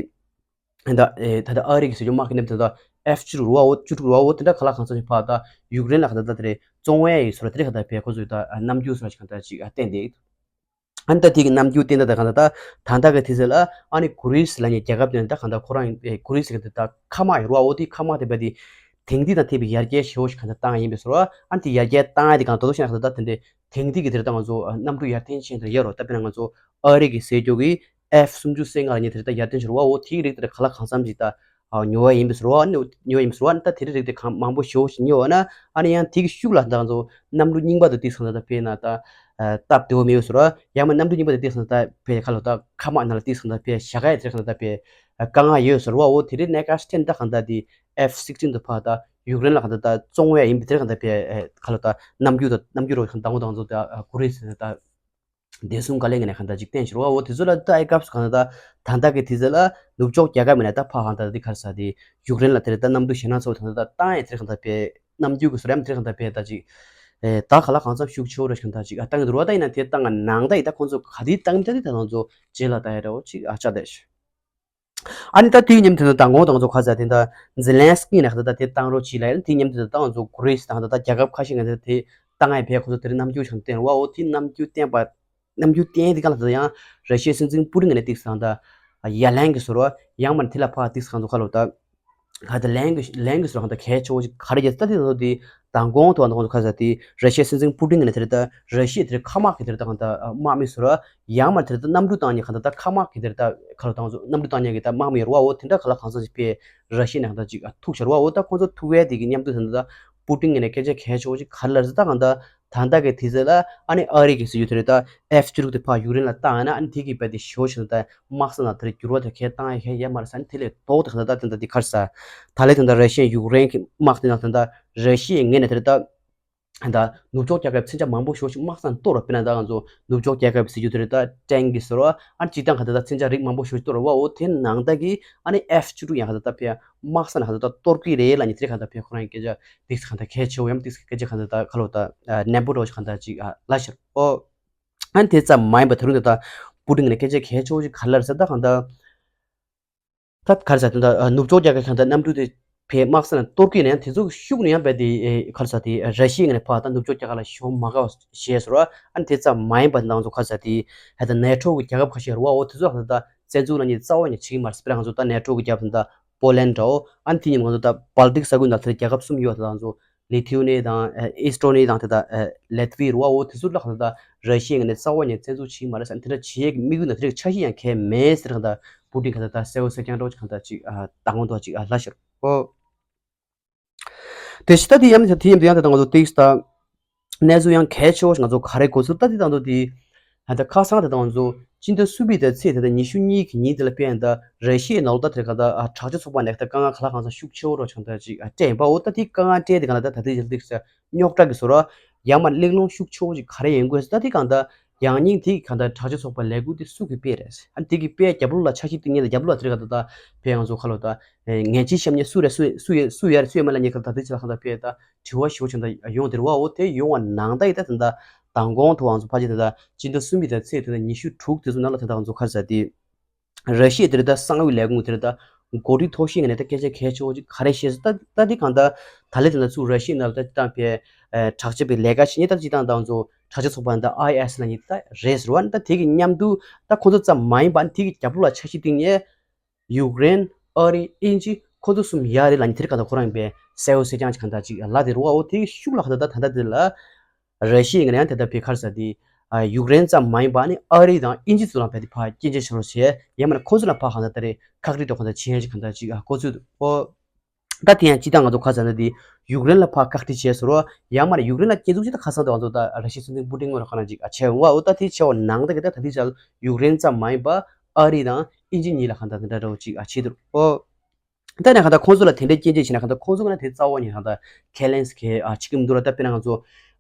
ད་ད་ཨ་རི་གི་སྲིད་སྐྱོང་དམག་གི་མཉམ་དུ་ད་F བཅུ་དྲུག་རུ་བ་འོ་བཅུ་དྲུག་རུ་བ་འོ་དེ་འདྲ་ག་ལ་གང་ས་ཞིག་ཕ་ད་ཡུཀ་རེན་ལ་ག་ད་ད་དེ་རེད་བཙོང་བས་ཡི་སོ་ར་དེ་རེད་ག་ད་བས་ཁོ་ཚོས་ད་རྣམ་འགྱུར་སོ་ར་ཅིག་ག་ད་ཅིག་བསྟན་ཏེ། ཨ་ནི་ད་དེ་གི་རྣམ་འགྱུར་བསྟན་ད་ད་གང་ད་ད་ད་ད་གི་དེ་ཚོ་ལ་ཨ་ནི་གུ་རིས་ལ་ནི་རྒྱལ་ཁབ་དེ་ནི་ད་གང་ད་ཁོ་རང་གུ་རིས་གི་ད་ཁ་མ་ཡོད་རུ་བ་འོ་དེ་ཁ་མ་དེ་བས་དེ་དེང་དུས་དང་འཐད་པའི་ཡར་རྒྱས་ཞེ་བོ་ཞིག་གང་ད་བཏང་ཡིན་པས་སོ་ར། ཨ་ནི་དེ་ཡར་རྒྱས་བཏང་ཡ་དེ་གང་ད་དོ་ཞིག་ན་གང་ད་ད་དེ་འདྲའི་དེང་དུས་ཀྱི་དེར་ད་ང་ཚོ་གནམ་གྲུ་ཡར་ཐོན་ཆེན་དེར་ཡོད་རོ། ད་དཔེར་ན་ང་ཚོ་ཨ་རི་གི་ཟེར་རྒྱུ་གི་F སུམ་ཅུ་སོ་ལྔ་ལ་ཉེ་དེར་ད་ཡར་ཐོན་ཕྱིར་བ་འོ་དེའི་རིགས་དེར་ག་ལ་གང་འཚམ་ཞིག་ད་ཉོ་བ་ཡིན་པའི་ཟེར་བ་ནི་ཉོ་བ་ཡིན་པའི་ཟེར་བ་ནི་ད་དེ་རིགས་རིགས་དེ་གང་མང་པོ་ཞེ་བོ་ཞིག་ཉོ་བ་ན་ཨ་ནི་ཡང་དེ་གི་ཤུགས་ལ་ད་ང་ཚོ་གནམ་གྲུ་རྙིང་པ་དེ་ཏིག་སང་ད་ད་དཔེར་ན་ད་སྟབས་བདེ་བོ་མེད་པའི་ཟེར་བ། ཡང་མ་གནམ་གྲུ་རྙིང་པ་དེ་ཏིག་སང་ད་དཔེ་ཁ་ལོ་ད་ཁ་མ་ན་ལ་ཏིག་སང་ད་དཔེ་བཞག་ག་ཡ་དེ་གང་ད་དཔེ་དཀའ་ངལ་ཡོད་ཟེར་བ་འོ་དེ་རིགས་གནད་འགག་ཞིག་ཐེན་ད་གང་ད་དེ་F sixteen དུ་ཕར་ད་ཡུཀ་རེན་ལ་གང་ད་ད་བཙོང་བས་ཡིན་པའི་དེར་གང་ད་དཔེ་ཁ་ལོ་ད་རྣམ་འགྱུར་ད་རྣམ་འགྱུར་རོ་གང་ད་ངོ་ད་ང་ཚོ་ད་གུ་རེ་ཟེར་ད། བདེ་སྲུང་བཀའ་བློན་ངོས་ནས་གང་ལྟར་ཅིག་བསྟན་ཞུ་རོགས། འོ་དེ་ཚོ་ལ་ད་ཨེ་སྐབས་སུ་གང་ལྟར་ད་ལྟ་གི་དུས་ཚོད་ལ་ནུབ་ཕྱོགས་རྒྱལ་ཁབ་ངོས་ནས་ད་ཕ་གང་ལྟར་དེ་ག་རེ་ཟེར་དེ་ཡུཀ་རེན་ལ་དེ་རེད་ད་གནམ་གྲུ་ཞེད་སྣང་ཚ་བོ་དང་ད་བཏང་ཡས་དེ་རེད་གང་ལྟར་བས་གནམ་གྲུ་གི་བཟོ་རིམ་དེ་རེད་གང་ལྟར་བས་ད་ཅིག་ད་ག་ལ་གང་འཚམ་ཤུགས་ཆེ་བོ་རེད་གང་ལྟར་ཅིག་ཨ་བཏང་གི་འདུག་རོགས། ད་ཡིན་ན་དེ་བཏང་ང་ནང་ད་ཡི་ད་ཁོང་ཚོ་ག་དུས་བཏང་གི་ད་དེ་ད་ང་ཚོ་རྗེས་ལ་ད་ཡ་རེད་འོ་ཅིག་ཨ་ཅག་དེ་ཤི། ཨ་ནི་ད་དེའི་ཉིན་དེ་ཚོ་ད་ངོ་དང་ཚོ་ཁ་ཟ་དེ་ད་ཛེ་ལན་སི་ཀི་ནས་ཁ་ད་ད་དེ་བཏང་རོགས་བྱེད་ལ་ཡིན་དེའི་ཉིན་དེ་ཚོ་ད་ང་ཚོ་གུ་རེ་སི་དང་ད་ད་རྒྱལ་ཁབ་ཁ་ཤས་ང་ཚོ་དེ་བཏང་ཡ་བས་ཁོ་ཚོ་དེ་རིང་རྣམ་འགྱུར་ཆང་བསྟན་རོགས། འོ་དེ་རྣམ་འགྱུར་བསྟན་པ་རྣམ་འགྱུར་བསྟན་དེ་ག་ལ་ད་ཡང་ར་ཤི་ཡའི་སྲིད་འཛིན་པུ་ཏིན་ངོས་ནས་ཏིག་སང་ད་ཡ་ལན་གི་ཟེར་རོ། ཡང་མ་དེ་ལ་ཕ་ཏིག་སང་ཚོ་ཁ་ལོ་ད་ག་ད་ལན་གི་ལན་གི་ཟེར་རོ་ག་ད་གལ་ཆེ་བོ་ཞིག་ག་རེ་རྒྱལ་ད་དེ་ཚོ་དེ་དང་གོང་དུ་ཨ་ནི་ཁོང་ཚོ་ཁ་ཟ་དེ་ར་ཤི་ཡའི་སྲིད་འཛིན་པུ་ཏིན་ངོས་ནས་དེ་རེད་ད་ར་ཤི་ཡའི་དེ་རེད་མཁའ་དམག་གི་དེ་རེད་ད་གང་ད་དམག་མི་ཟེར་རོ། ཡང་མ་དེ་རེད་ད་གནམ་གྲུ་བཏང་ཉེ་གང་ད་ད་མཁའ་དམག་གི་དེ་རེད་ད་ཁ་ལོ་ད་ང་ཚོ་གནམ་གྲུ་བཏང་ཉེ་གི་ད་དམག་མི་རོ། འོ་དེ་འདྲ་ག་ལ་གང་ས་ཞིག་པས་ར་ཤི་ཡ་ནས་གང་ད་ཅིག་ཐུག་ཤར་བ། འོ་ད་ཁོང་ཚོ་ཐུག་ཡས་དེ་གི་མཉམ་དུ་ད་ད་པུ་ཏིན་ངོས་ནས་སྐད་ཆ་གལ་ཆེ་བོ་ཞིག་ག་རེ་ལབ་ཟེར་ད་གང་ད་ད་ད་གི་དུས་ཚོད་ལ་ཨ་ནི་ཨ་རི་གི་སྲིད་ཇུས་དེ་རེད་ད་ཨེཕ་བཅུ་དྲུག་དེ་ཕར་ཡུཀ་རེན་ལ་བཏང་ཡ་ན་ཨ་ནི་དེ་གི་བས་དེ་ཞོ་ཞིག་ད་དམག་ས་ན་དེ་རེད་འགྱུར་བ་དེ་ཁས་བཏང་ཡ་ཁས་ཡ་མ་རེད་ས་ཨ་ནི་དེ་ལས་ལྡོག་དེ་གང་ད་ད་དེ་འདྲ་དེ་ག་རེ་ཟེར་ད་ལས་དེ་འདྲ་ར་ཤི་ཡ་ཡུཀ་རེན་གི་དམག་དེ་ན་དེ་འདྲ་ར་ཤི་ཡའི་ངོས་ནས་དེ་རེད་ད། ད་ནུབ་ཕྱོགས་རྒྱལ་ཁབ་མཚོན་ཆ་མང་པོ་ཞིག་དམག་ས་ནས་གཏོར་བ། དཔེར་ན་ད་ང་ཚོ་ནུབ་ཕྱོགས་རྒྱལ་ཁབ་ཟེར་རྒྱུ་དེ་རེད་ད་ཊེང་གི་ཟེར་བ་ཨ་ནི་སྤྱིར་བཏང་ག་ད་ད་མཚོན་ཆ་རིགས་མང་པོ་ཞིག་གཏོར་བ། འོ་དེ་ནང་ད་གི་ཨ་ནི་ཨེཕ་བཅུ་དྲུག་ཡང་ག་ད་ད་ཕེ་དམག་ས་ནས་ག་ད་ད་གཏོར་གི་རེད་ལ་ནི་དེ་རེད་ག་ད་ཕེ་ཁོ་རང་གི་སྐད་ཆ་ཏིག་ཙམ་ག་ད་གལ་ཆེ་བོ་ཡང་ཏིག་ཙམ་སྐད་ཆ་ག་ད་ད་ག་ལོ་ད་ནན་པོ་འདྲ་བོ་ཞིག་ག་ད་ཅིག་ལ་ཤར། འོ་ཨ་ནི་དེ་ཙམ་མ་ཡིན་པ་ད་རུང་ད་ད་པུ་ཏིན་ནས་སྐད་ཆ་གལ་ཆེ་བོ་ཞིག་ག་ལ་རེད་ཟེར་ད་གང་ད། ད་ག་རེ་ཟེར་དེ་འདྲ་ནུབ་ཕྱོགས་རྒྱལ་ཁབ་ཁང་དང་གནམ་གྲུ་དེ་ཕེ་དམག་ས་ནས་གཏོར་གི་ནས་དེ་ཚོ་ཤུགས་ནས་ཡང་བས་དེ་ག་རེ་ཟེར་དེ་ར་ཤི་ཡའི་ངོས་ནས་ཕར་ད་ནུབ་ཕྱོགས་རྒྱལ་ཁབ་ལ་ཤོང་མ་དགའ་བ་ཞེས་ཟེར་བ། ཨ་ནི་དེ་ཙམ་མ་ཡིན་པ་ང་ཚོ་ག་རེ་ཟེར་དེ་ཧ་ད་ནེ་ཊོ་གི་རྒྱལ་ཁབ་ཁ་ཤས་རེད་བ། འོ་དེ་ཚོ་ལ་ད་བཙན་འཛུལ་ལ་ཉེ་རྩ་བ་ཉེ་བྱེད་ཀྱི་མ་རེད། དཔེར་ན་ང་ཚོ་ད་ནེ་ཊོ་གི་རྒྱལ་ཁབ་ད་པོ་ལན་འདྲ་བོ། ཨ་ནི་དེ་ཉིན་ང་ཚོ་ད་བལ་ཏིག་ས་ཁུལ་ནང་དེ་རྒྱལ་ཁབ་གསུམ་ཡོད་ད་ང་ཚོ། ལི་ཐི་ཝ་ནི་དང་ཨེ་ཨེ་སི་ཏོ་ནི་དང་དེ་དག་ཨེ་ལེ་ཐི་ཝི་རུ་བ། འོ་དེ་ཚོ་ལ་གང་ལྟར་ར་ཤི་ཡའི་ངོས་ནས་རྩ་བ་ནས་བཙན་འཛུལ་བྱེད་ཀྱི་མ་རེད་ཟེར། དེ་འདྲ་བྱེད་ཡས་ཀྱི་དམིགས་ཡུལ་ནང་དེ་འདྲ་འཆར་གཞི་ཡང་གང་ཡང་མེད་ཟེར། གང་ལྟར་པུ་ཏིན་གང་ལྟར་གསལ་བོ་གསལ་རྐྱང་འདྲ་བོ་ཅིག་གང་ལྟར་ཅིག་ཨ་ད་དགོང་དག་ཅིག་ཨ་ལ་ཤར། འོ་དེ་ཕྱི་ད་དེ་ཡང་དེ་ཡང་དེ་ཡང་དེ་ད་ང་ཚོ་ཏིག་ད་གནས་ཚུལ་ཡང་གལ་ཆེ་བོ་ཞིག་ང་ཚོ་ག་རེ་གོ་ཚུལ་ད་དེ་ད་ང་ཚོ་དེ། ད་ལྟ་ཁ་སང་དེ་དང་ང་ཚོ་སྤྱི་ཟླ་གསུམ་པའི་ཟླ་ཚེས་དེ་དང་ཉི་ཤུ་གཉིས་ཀྱི་ཉིན་དེ་ལ་ཕན་ད་ར་ཤི་ཡའི་ནང་ལོགས་ད་དེ་ག་ད་དྲག་སྤྱོད་ཚོགས་པ་ནས་ད་དཀའ་ངལ་ག་ལ་གང་ས་ཤུགས་ཆེ་བོ་རོ་ཆང་ད་ཅིག་སྤྲད་ཡིན་པ། འོ་ད་དེ་དཀའ་ངལ་སྤྲད་དེ་ག་ལ་ད་ད་དེ་ཡིན་དུས་ས་རྙོག་དྲ་གི་བཟོ་ར་ཡང་མ་གླེང་སློང་ཤུགས་ཆེ་བོ་ཅིག་ག་རེ་ཡིན་དགོས་ས་ད་དེ་གང་ད་ ཡང་སྙིང་དེ་གི་གང་ལྟར་དྲག་སྤྱོད་ཚོགས་པ་ལས་འགུལ་དེ་སུ་གི་སྤེལ་རེད། ཨ་ནི་དེ་གི་སྤེལ་རྒྱབ་ལོགས་ལ་འཆར་གཞི་བཏིང་མཁན་དང་རྒྱབ་ལོགས་ལ་དེ་རིང་གང་ལྟར་ད་བོད་ང་ཚོ་ཁ་ལོ་ད་ངན་ཅིག་བཤམས་མཁན་སུ་རེད། སུ་སུ་ཡ་སུ་ཡ་རེད། སུ་ཡ་མ་ལ་ཉེ་ཁ་ད་དེ་ཅི་ལ་གང་ལྟར་བོད་ད་དྲི་བ་ཞུ་བ་བྱུང་ད་ཡོང་དེ་རེད་བ། འོ་དེ་ཡོང་བ་ནང་ད་ཡི་ད་དེ་ད་མདང་དགོང་ཐོག་ང་ཚོ་ཕལ་ཆེར་དེ་ད་སྤྱི་ཟླ་གསུམ་པའི་ད་ཚེས་དེ་ད་ཉི་ཤུ་དྲུག་དེ་ཚོ་ནང་ལ་དེ་ད་ང་ཚོ་ཁ་ས་དེ། ར་ཤི་ཡ་དེ་རེད་ད་གསང་བའི་ལས་ཁུངས་དེ་རེད་ད་འགོ་ཁྲིད་ཐོག་ཤེས་ངེས་ནས་ད་སྐད་ཆ་གལ་ཆེ་བོ་ཅིག་ག་རེ་བཤད་ཟེར་ད་ད་འདི་གང་ལྟར་ད་ལས་དེ་ན་ཚུར་ར་ཤི་ཡའི་ནང་ལ་ད་སྤྱི་བཏང་བའི་དྲག་ཆས་པའི་ལས་ཀ་བྱེད་མཁན་ད་སྤྱི་བཏང་དང་ཚོ་དྲག་ཆས་ཚོགས་པ་འདི་ཨའི་ཨེས་ལ་ཉིད་ད་རེད་ཟེར་བ་ནི་ད་དེ་གི་མཉམ་དུ་ད་ཁོ་ཚོ་ཙམ་མ་ཡིན་པ་ནི་དེ་གི་རྒྱབ་ལོགས་ལ་འཆར་གཞི་བཏིང་ནས་ཡུཀ་རེན་ཨ་རི་དབྱིན་ཇི་ཁོ་ཚོ་གསུམ་ཡ་རེད་ལ་ཉིད་དེར་གང་ལྟར་ཁོ་རང་ཡིན་པའི་གསལ་བོ་གསལ་རྐྱང་ཅིག་གང་ལྟར་ཅིག་ལ་དེ་རུ་བ་འོ་དེ་གི་ཤུགས་ལ་གང་ལྟར་ད་ད་ལྟ་དེ་ལ། ར་ཤི་ཡ་ཡིན་ན་ཡང་དེ་ལྟར་བོད་ཁར་ས་དེ་ཡུཀ་རེན་ཙམ་མ་ཡིན་པ་ནི་ཨ་རི་དང་དབྱིན་ཇི་ཚོ་ལ་བས་དེ་ཕར་སྐྱོན་བརྗོད་བྱེད་རོགས་བྱས་ཡང་མིན་ན་ཁོ་ཚོ་ལ་ཕར་གང་ལྟར་ད་རེས་ཁག་དཀྲི་འགྲོ་གང་ལྟར་བྱེད་ཡ་ཅིག་གང་ལྟར་ཅིག་ཨ་ཁོ་ཚོས་འདུག་ཨོ། ད་དེ་ཡང་སྤྱི་བཏང་ང་ཚོ་ཁ་ས་ན་དེ་ཡུཀ་རེན་ལ་ཕར་ཁག་དཀྲི་བྱས་སོ་རོ་ཡང་མིན་ན་ཡུཀ་རེན་ལ་སྐྱོན་འཛུགས་ཅིག་ད་ཁ་སང་དུ་ང་ཚོ་ད་ར་ཤི་ཡའི་སྲིད་འཛིན་པུ་ཏིན་ངོས་ལ་གང་ལ་ཅིག་ཨ་བྱས་འོང་བ་འོ་ད་དེ་བྱས་འོ་ནང་ད་གི་ད་ད་དེ་བྱས་ཡུཀ་རེན་ཙམ་མ་ཡིན་པ་ཨ་རི་དང་དབྱིན་ཇི་གཉིས་ལ་གང་ལྟར་དེ་འདྲ་འདྲ་བོ་ཅིག་ཨ་བྱས་འདུག་ཨོ། ད་ནས་གང་ལྟར་ཁོང་ཚོ་ལ་དེ་འདྲའི་སྐྱོན་བརྗོད་བྱས་ན་གང་ལྟར་ཁོང་ཚོ་ཀ་ནས་དེ་རྩ་བ་ཉིད་གང་ལྟར་ཁས་ལེན་ཟེར་མཁན་ཨ་བྱེད་ཀྱི་མི་འདུག་ལ། ད་དཔེར་ན་ང་ཚོ་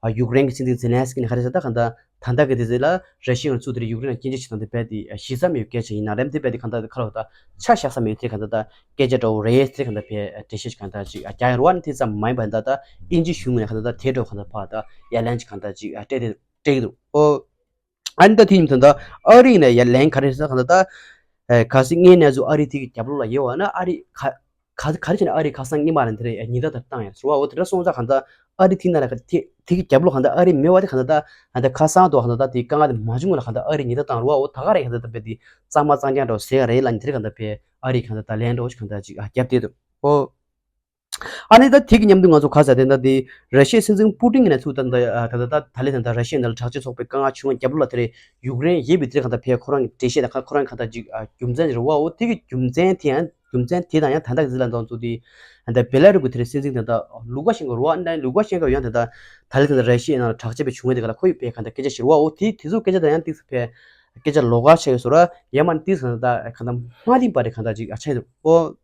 ཨ་ཡུཀ་རེན་གྱི་སྲིད་འཛིན་ཛེ་ལན་སི་ཀི་ནས་ག་རེ་ཟེར་ད་གང་ལྟར་ད་ལྟ་གི་དེ་ཚོ་ལ་ར་ཤི་ཡ་ཚུར་དེར་ཡུཀ་རེན་ལ་སྐྱོན་བརྗོད་བྱེད་སྟངས་དེ་རྦད་དེ་གཞི་རྩ་མེད་པའི་སྐད་ཆ་ཡིན་ན་རེད། དེ་རྦད་དེ་གང་ལྟར་ཁ་ལོ་ད་ཆ་བཞག་ས་མེད་དེ་གང་ལྟར་ད་སྐད་ཆ་འདྲ་བོ་རེད་དེ་གང་ལྟར་བས་འགྲེལ་བཤད་ཅིག་གང་ལྟར་ཅིག་རྒྱག་ཡོད་རེད་བ། ནི་དེ་ཙམ་མ་ཡིན་པ་ད་ད་དབྱིན་ཇི་གཞུང་ནས་གང་ལྟར་ད་དེ་འདྲ་བོ་གང་ལྟར་ཕར་ད་ཡ་ལན་ཅིག་གང་ལྟར་ཅིག་སྤྲད་དེ་སྤྲད་ཀྱི་འདུག་ཨོ། ཨ་ནི་ད་དེ་ཉིན་ད་ལྟ་ཨ་རི་ནས་ཡ་ལན་ག་རེ་ཟེར་ག་ད་ལྟ་ཨེ་གལ་སྲིད་ངའི་གནས་ཚུལ་ཨ་རི་དེ་གི་རྒྱབ་ལོགས་ལ་ཡོད་བ་ན་ཨ་རི་ག་ག་ག་རེ་བྱས་ན་ཨ་རི་ཁ་སང་སྔོན་མ་ལ་དེ་རེད་ཉེན་བརྡ་དེ་བཏང་ཡ་ཟེར་བ་འོ་དེ་འདྲ་སོང་ཙང་ག་ད་ཨ་རི་དེ་ན་ལ་ག་དེ་དེ་གི་རྒྱབ་ལོགས་ག་ད་ཨ་རི་མེད་བ་དེ་ག་ད་ད་ད་ཁ་སང་དུ་ག་ད་ད་དེ་དཀའ་ངལ་དེ་མ་བྱུང་བ་ལ་ག་ད་ཨ་རི་ཉེན་བརྡ་བཏང་རུ་བ་འོ་ད་ག་རེ་ག་ད་ད་བས་དེ་གཙང་མ་གཙང་རྐྱང་འདྲ་བོ་ཟེར་ག་རེད་ལ་ཉིན་དེ་རེད་ག་ད་བས་ཨ་རི་ག་ད་ད་ལན་འདྲ་བོ་ཞིག་ག་ད་ཅིག་ཨ་རྒྱབ་བསྡད་འདུག་ཨོ། ཨ་ནི་ད་དེ་གི་མཉམ་དུ་ང་ཚོ་ག་ས་དེ་འདྲ་དེ་ར་ཤི་ཡའི་སྲིད་འཛིན་པུ་ཏིན་གྱི་ནས་ཚུར་ད་ད་ད་ད་ལས་དེ་འདྲ་ར་ཤི་ཡའི་ནང་ལ་དྲག་སྤྱོད་ཚོགས་པའི་དཀའ་ངལ་བྱུང་བའི་རྒྱབ་ལོགས་ལ་དེ་རེད་ཡུཀ་རེན་ཡོད་པའི་དེ་གང་ལྟར་ཕེ་ཁོ་རང་གི་འགྲེལ་བཤད་དང་ཁོ་རང་གང་ལྟར་ཅིག་རྒྱུ་མཚན་རེད་བ། འོ་དེ་གི་རྒྱུ་མཚན་དེ་ཡང་རྒྱུ་མཚན་དེ་དང་ཡང་ད་ལྟ་གི་ཟི་ལ་འདང་ཚུལ་དེ་ད་བེ་ལ་རུ་གི་དེ་རེད་སྲིད་འཛིན་དེ་ད་ལུ་ཀ་ཤན་ཀོ་རེད་བ། ཨ་ནི་ད་ལུ་ཀ་ཤན་ཀོ་ཡང་དེ་ད་ད་ལས་དེ་འདྲ་ར་ཤི་ཡའི་ནང་ལ་དྲག་སྤྱོད་པའི་བྱུང་བའི་དེ་ག་ལ་ཁོ་ཡི་ཕེ་གང་ལྟར་སྐད་ཆ་ཞིག་རེད་བ། འོ་དེ་དེ་ཚོ་སྐད་ཆ་དང་ཡང་ཏིག་ཙམ་ཕེ་སྐད་ཆ་ལོགས་ཀ་ཆགས་ཡོད་སོ་ར་ཡང་མ་ཏིག་ཙམ་ད་གང་ལྟར་མ་ལྡན་པ་རེད་གང་ལྟར་ཅིག་ཨ་ཆགས་འདུག་ཨོ།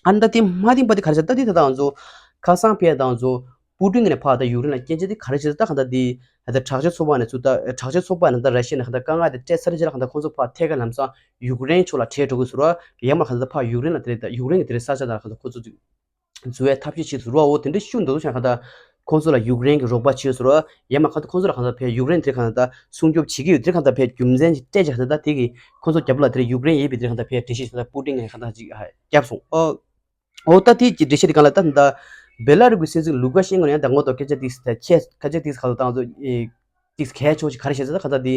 ཨ་ནི་ད་དེ་མ་བདེན་པ་དེ་ག་རེ་ཟེར་ད་དེ་ད་ང་ཚོ་ཁ་སང་ཕེ་ད་ང་ཚོ་པུ་ཏིན་གྱི་ནས་ཕར་ད་ཡུཀ་རེན་ལ་སྐྱོན་བརྗོད་དེ་ག་རེ་བྱེད་ད་གང་ལྟར་དེ་ད་དྲག་སྤྱོད་ཚོགས་པ་ནས་ཚུར་ད་དྲག་སྤྱོད་ཚོགས་པ་ནས་ད་ར་ཤི་ཡ་ནས་གང་ལྟར་དཀའ་ངལ་དེ་སྤྲད་ཚར་རྗེས་ལ་གང་ལྟར་ཁོང་ཚོ་ཕར་ཐད་ཀར་ལམ་སང་ཡུཀ་རེན་ཕྱོགས་ལ་ཁྲལ་འགྲོ་དགོས་ཟེར་བ་ཡང་མ་གང་ལྟར་ཕར་ཡུཀ་རེན་ལ་དེ་རེད་ད་ཡུཀ་རེན་གྱི་དེ་རེད་ས་ཆ་ད་གང་ལྟར་ཁོང་ཚོ་འཛུལ་བའི་ཐབས་ཤེས་བྱེད་ཟེར་བ། འོ་དེ་འདྲ་ཤུགས་འདུག་ཟེར་གང་ལྟར་ཁོང་ཚོ་ལ་ཡུཀ་རེན་གྱི་རོགས་པ་བྱེད་ཟེར་བ་ཡང་མ་གང་ལྟར་ཁོང་ཚོ་ལ་གང་ལྟར་ཕར་ཡུཀ་རེན་དེ་རེད་གང་ལྟར་སྲུང་སྐྱོབ་བྱེད་ཀྱི་ཡོད་དེ་རེད་གང་ལྟར་ཕར་རྒྱུ་མཚན་ཞིག་སྤྲད་ཀྱི་གང་ལྟར་དེ་གི་ཁོང་ཚོ་རྒྱབ་ལ་དེ་རེད་ཡུཀ་རེན་ཡོད་པའི་དེ་རེད་གང་ལྟར་ཕར་འགྲེལ་བཤད་ཞིག་གང་ལྟར་པུ་ཏིན་གྱི་གང་ལྟར་ཅིག་ཨ་བརྒྱབ་སོང་། ཨོ། ཨོ་ད་དེ་ཅི་འགྲེལ་བཤད་དེ་གང་ལ་ད་ད་བེ་ལ་རུ་གི་སྲིད་འཛིན་ལུ་ཀ་ཤན་ཀོ་ཡང་ད་ངོ་ཐོག་སྐད་ཆ་ཏིག་ཙམ་ཁྱད་སྐད་ཆ་ཏིག་ཙམ་ཁ་ལོ་བཏང་ཚོ་ཨེ་ཏིག་ཙམ་གལ་ཆེ་བོ་ཞིག་ག་རེ་བཤད་ཟེར་ད་ག་ད་དེ་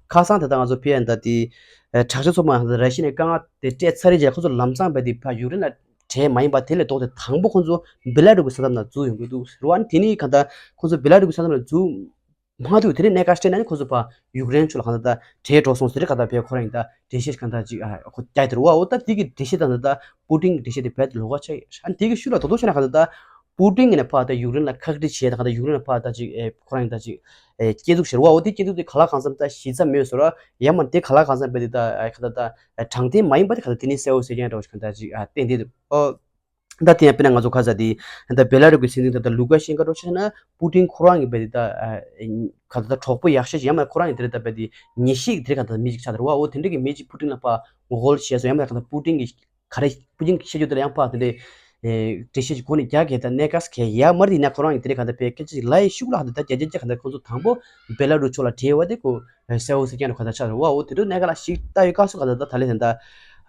ཁ་སང་ད་ད་ང་ཚོ་ཕེ་ཡན་ད་དེ་ཨེ་དྲག་ཆས་ཚོགས་མ་ད་ར་ཤི་ཡ་ནས་དཀའ་ངལ་དེ་སྤྲད་ཚར་རེད་ཅེས་ཁོ་ཚོ་ལམ་སང་བས་དེ་ཕར་ཡུཀ་རེན་ལ་བྲལ་མ་ཡིན་པ་དེ་ལས་ལྡོག་སྟེ་དང་པོ་ཁོ་ཚོ་བེ་ལ་རུ་གི་ས་ཐོག་ན་འཛུལ་ཡོང་གི་འདུག་ཟེར་བ། དེ་ནི་ག་ད་ཁོ་ཚོ་བེ་ལ་རུ་གི་ས་ཐོག་ན་འཛུལ་མ་འདུག་དེ་རིང་གནད་འགག་སྤྲད་ན་ནི་ཁོ་ཚོ་ཕར་ཡུཀ་རེན་ཕྱོགས་ལ་གང་ལྟར་བྲལ་འགྲོ་སོང་ཟེར་གང་ལྟར་བས་ཁོ་རང་ཡིན་ད་འགྲེལ་བཤད་གང་ལྟར་ཅིག་ཨ་ཁོ་རྒྱག་དེ་རུ་བ། འོ་ད་དེ་གི་འགྲེལ་བཤད་དང་ད་ལྟ་པུ་ཏིན་གྱི་འགྲེལ་བཤད་དེ་བས་ལོགས་ཀ་ཆགས་ཡོད། ཨ་ནི་དེ་གི་ཤུལ་ལ་དོ་དོ་བྱས་ན་གང་ལྟར་ད་པུ་ཏིན་གྱི་ནས་ཕར་ད་ཡུཀ་རེན་ལ་ཁག་དཀྲི་བྱས་ད་གང་ལྟར་ཡུཀ་རེན་ལ་ཕར་ད་ཅིག་ཨེ་ཁོ་རང་ཡིན་ད་ཅིག་ཨེ་སྐྱོན་འཛུགས་བྱེད་རུ་བ། འོ་དེ་སྐྱོན་འཛུགས་དེ་ག་ལ་གང་འཚམ་ད་གཞི་རྩ་མེད་སོ་ར་ཡང་མ་དེ་ག་ལ་གང་འཚམ་བས་དེ་ད་ཨེ་གང་ལྟར་ད་ཨེ་དྲང་བདེན་མ་ཡིན་པ་དེ་གང་ལྟར་དེ་ནི་གསལ་བོ་གསལ་རྐྱང་འདྲ་བོ་ཞིག་གང་ལྟར་ཅིག་ཨ་བསྟན་བསྡད་འདུག་ཨོ། ད་དེ་ཡང་དཔེར་ན་ང་ཚོ་ཁ་ས་དེ་ད་བེ་ལ་རུ་གི་སྲིད་འཛིན་ད་ལྟ་ལུ་ཀ་ཤན་ཀོ་འདྲ་བོ་ཆ་ན་པུ་ཏིན་ཁོ་རང་གི་བས་དེ་ད་ཨ་ག་ད་ད་གྲོགས་པོ་ཡག་ཤོས་ཤིག་ཡང་མ་ཁོ་རང་གི་དེ་རེད་ད་བས་དེ་ངེས་ཤེས་ཀྱི་དེ་རེད་ག་ད་མི་ཅིག་ཆགས་ད་རུ་བ། འོ་དེ་འདྲ་གི་མི་ཅིག་པུ་ཏིན་ལ་ཕར་ངོ་རྒོལ་བྱས་སོང་། ཡང་མ་ག་ད་པུ་ཏིན་གི་ག་རེ་པུ་ཏིན་གི་བཤད་རྒྱུ་དེ་ལ་ཡང་ཕར་དེ་འདྲའི་ཨེ་འགྲེལ་བཤད་ཅིག་གོ་ནས་རྒྱག་གི་ད་གནད་འགག་གི་ཡ་མ་རེད། ཡིན་ན་ཁོ་རང་གི་དེ་རེད་ག་ད་བས་སྐད་ཆ་ཅིག་ལ་ཡི་ཤུགས་ལ་ག་ད་ད་རྒྱ་རྒྱ་རྒྱ་ག་ད་ཁོ་ཚོ་དང་པོ་བེ་ལ་རུ་ཕྱོགས་ལ་བྲལ་བ་དེ་ཁོ་གསལ་བོ་གསལ་རྐྱང་རུ་ག་ད་ཆགས་རེད་བ། འོ་དེ་འདྲ་གནད་འགག་ལ་ཞིག་ལྟ་ཡོད་སྐབས་སུ་ག་ད་ད་ད་ལས་དེ་འདྲ་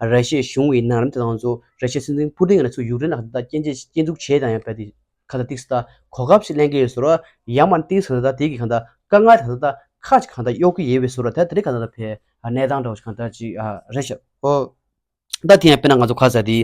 ར་ཤི་ཡའི་གཞུང་གི་ནང་རིམ་དེ་དང་ཚོ་ར་ཤི་ཡའི་སྲིད་འཛིན་པུ་ཏིན་ལ་ཚུར་ཡུཀ་རེན་ལ་ག་ད་ད་སྐྱོན་བརྗོད་སྐྱོན་འཛུགས་བྱས་དང་ཡང་བས་དེ་ག་ད་ཏིག་ཙམ་ད་གོ་སྐབས་ཤིག་ལེན་གི་ཡོད་ཟེར་བ། ཡང་མ་ཏིག་ཙམ་ད་དེ་གི་ག་ད་དཀའ་ངལ་ག་ད་ད་ཁག་ཅིག་ག་ད་གཡོག་གི་ཡོད་པའི་ཟེར་བ། ད་དེ་རེད་ག་ད་ད་བས་གནས་སྟངས་འདྲ་བོ་ཞིག་ག་ད་ཅིག་རེད་ཤག་ཨོ། ད་དེ་ཡང་དཔེར་ན་ང་ཚོ་ཁ་ས་དེ་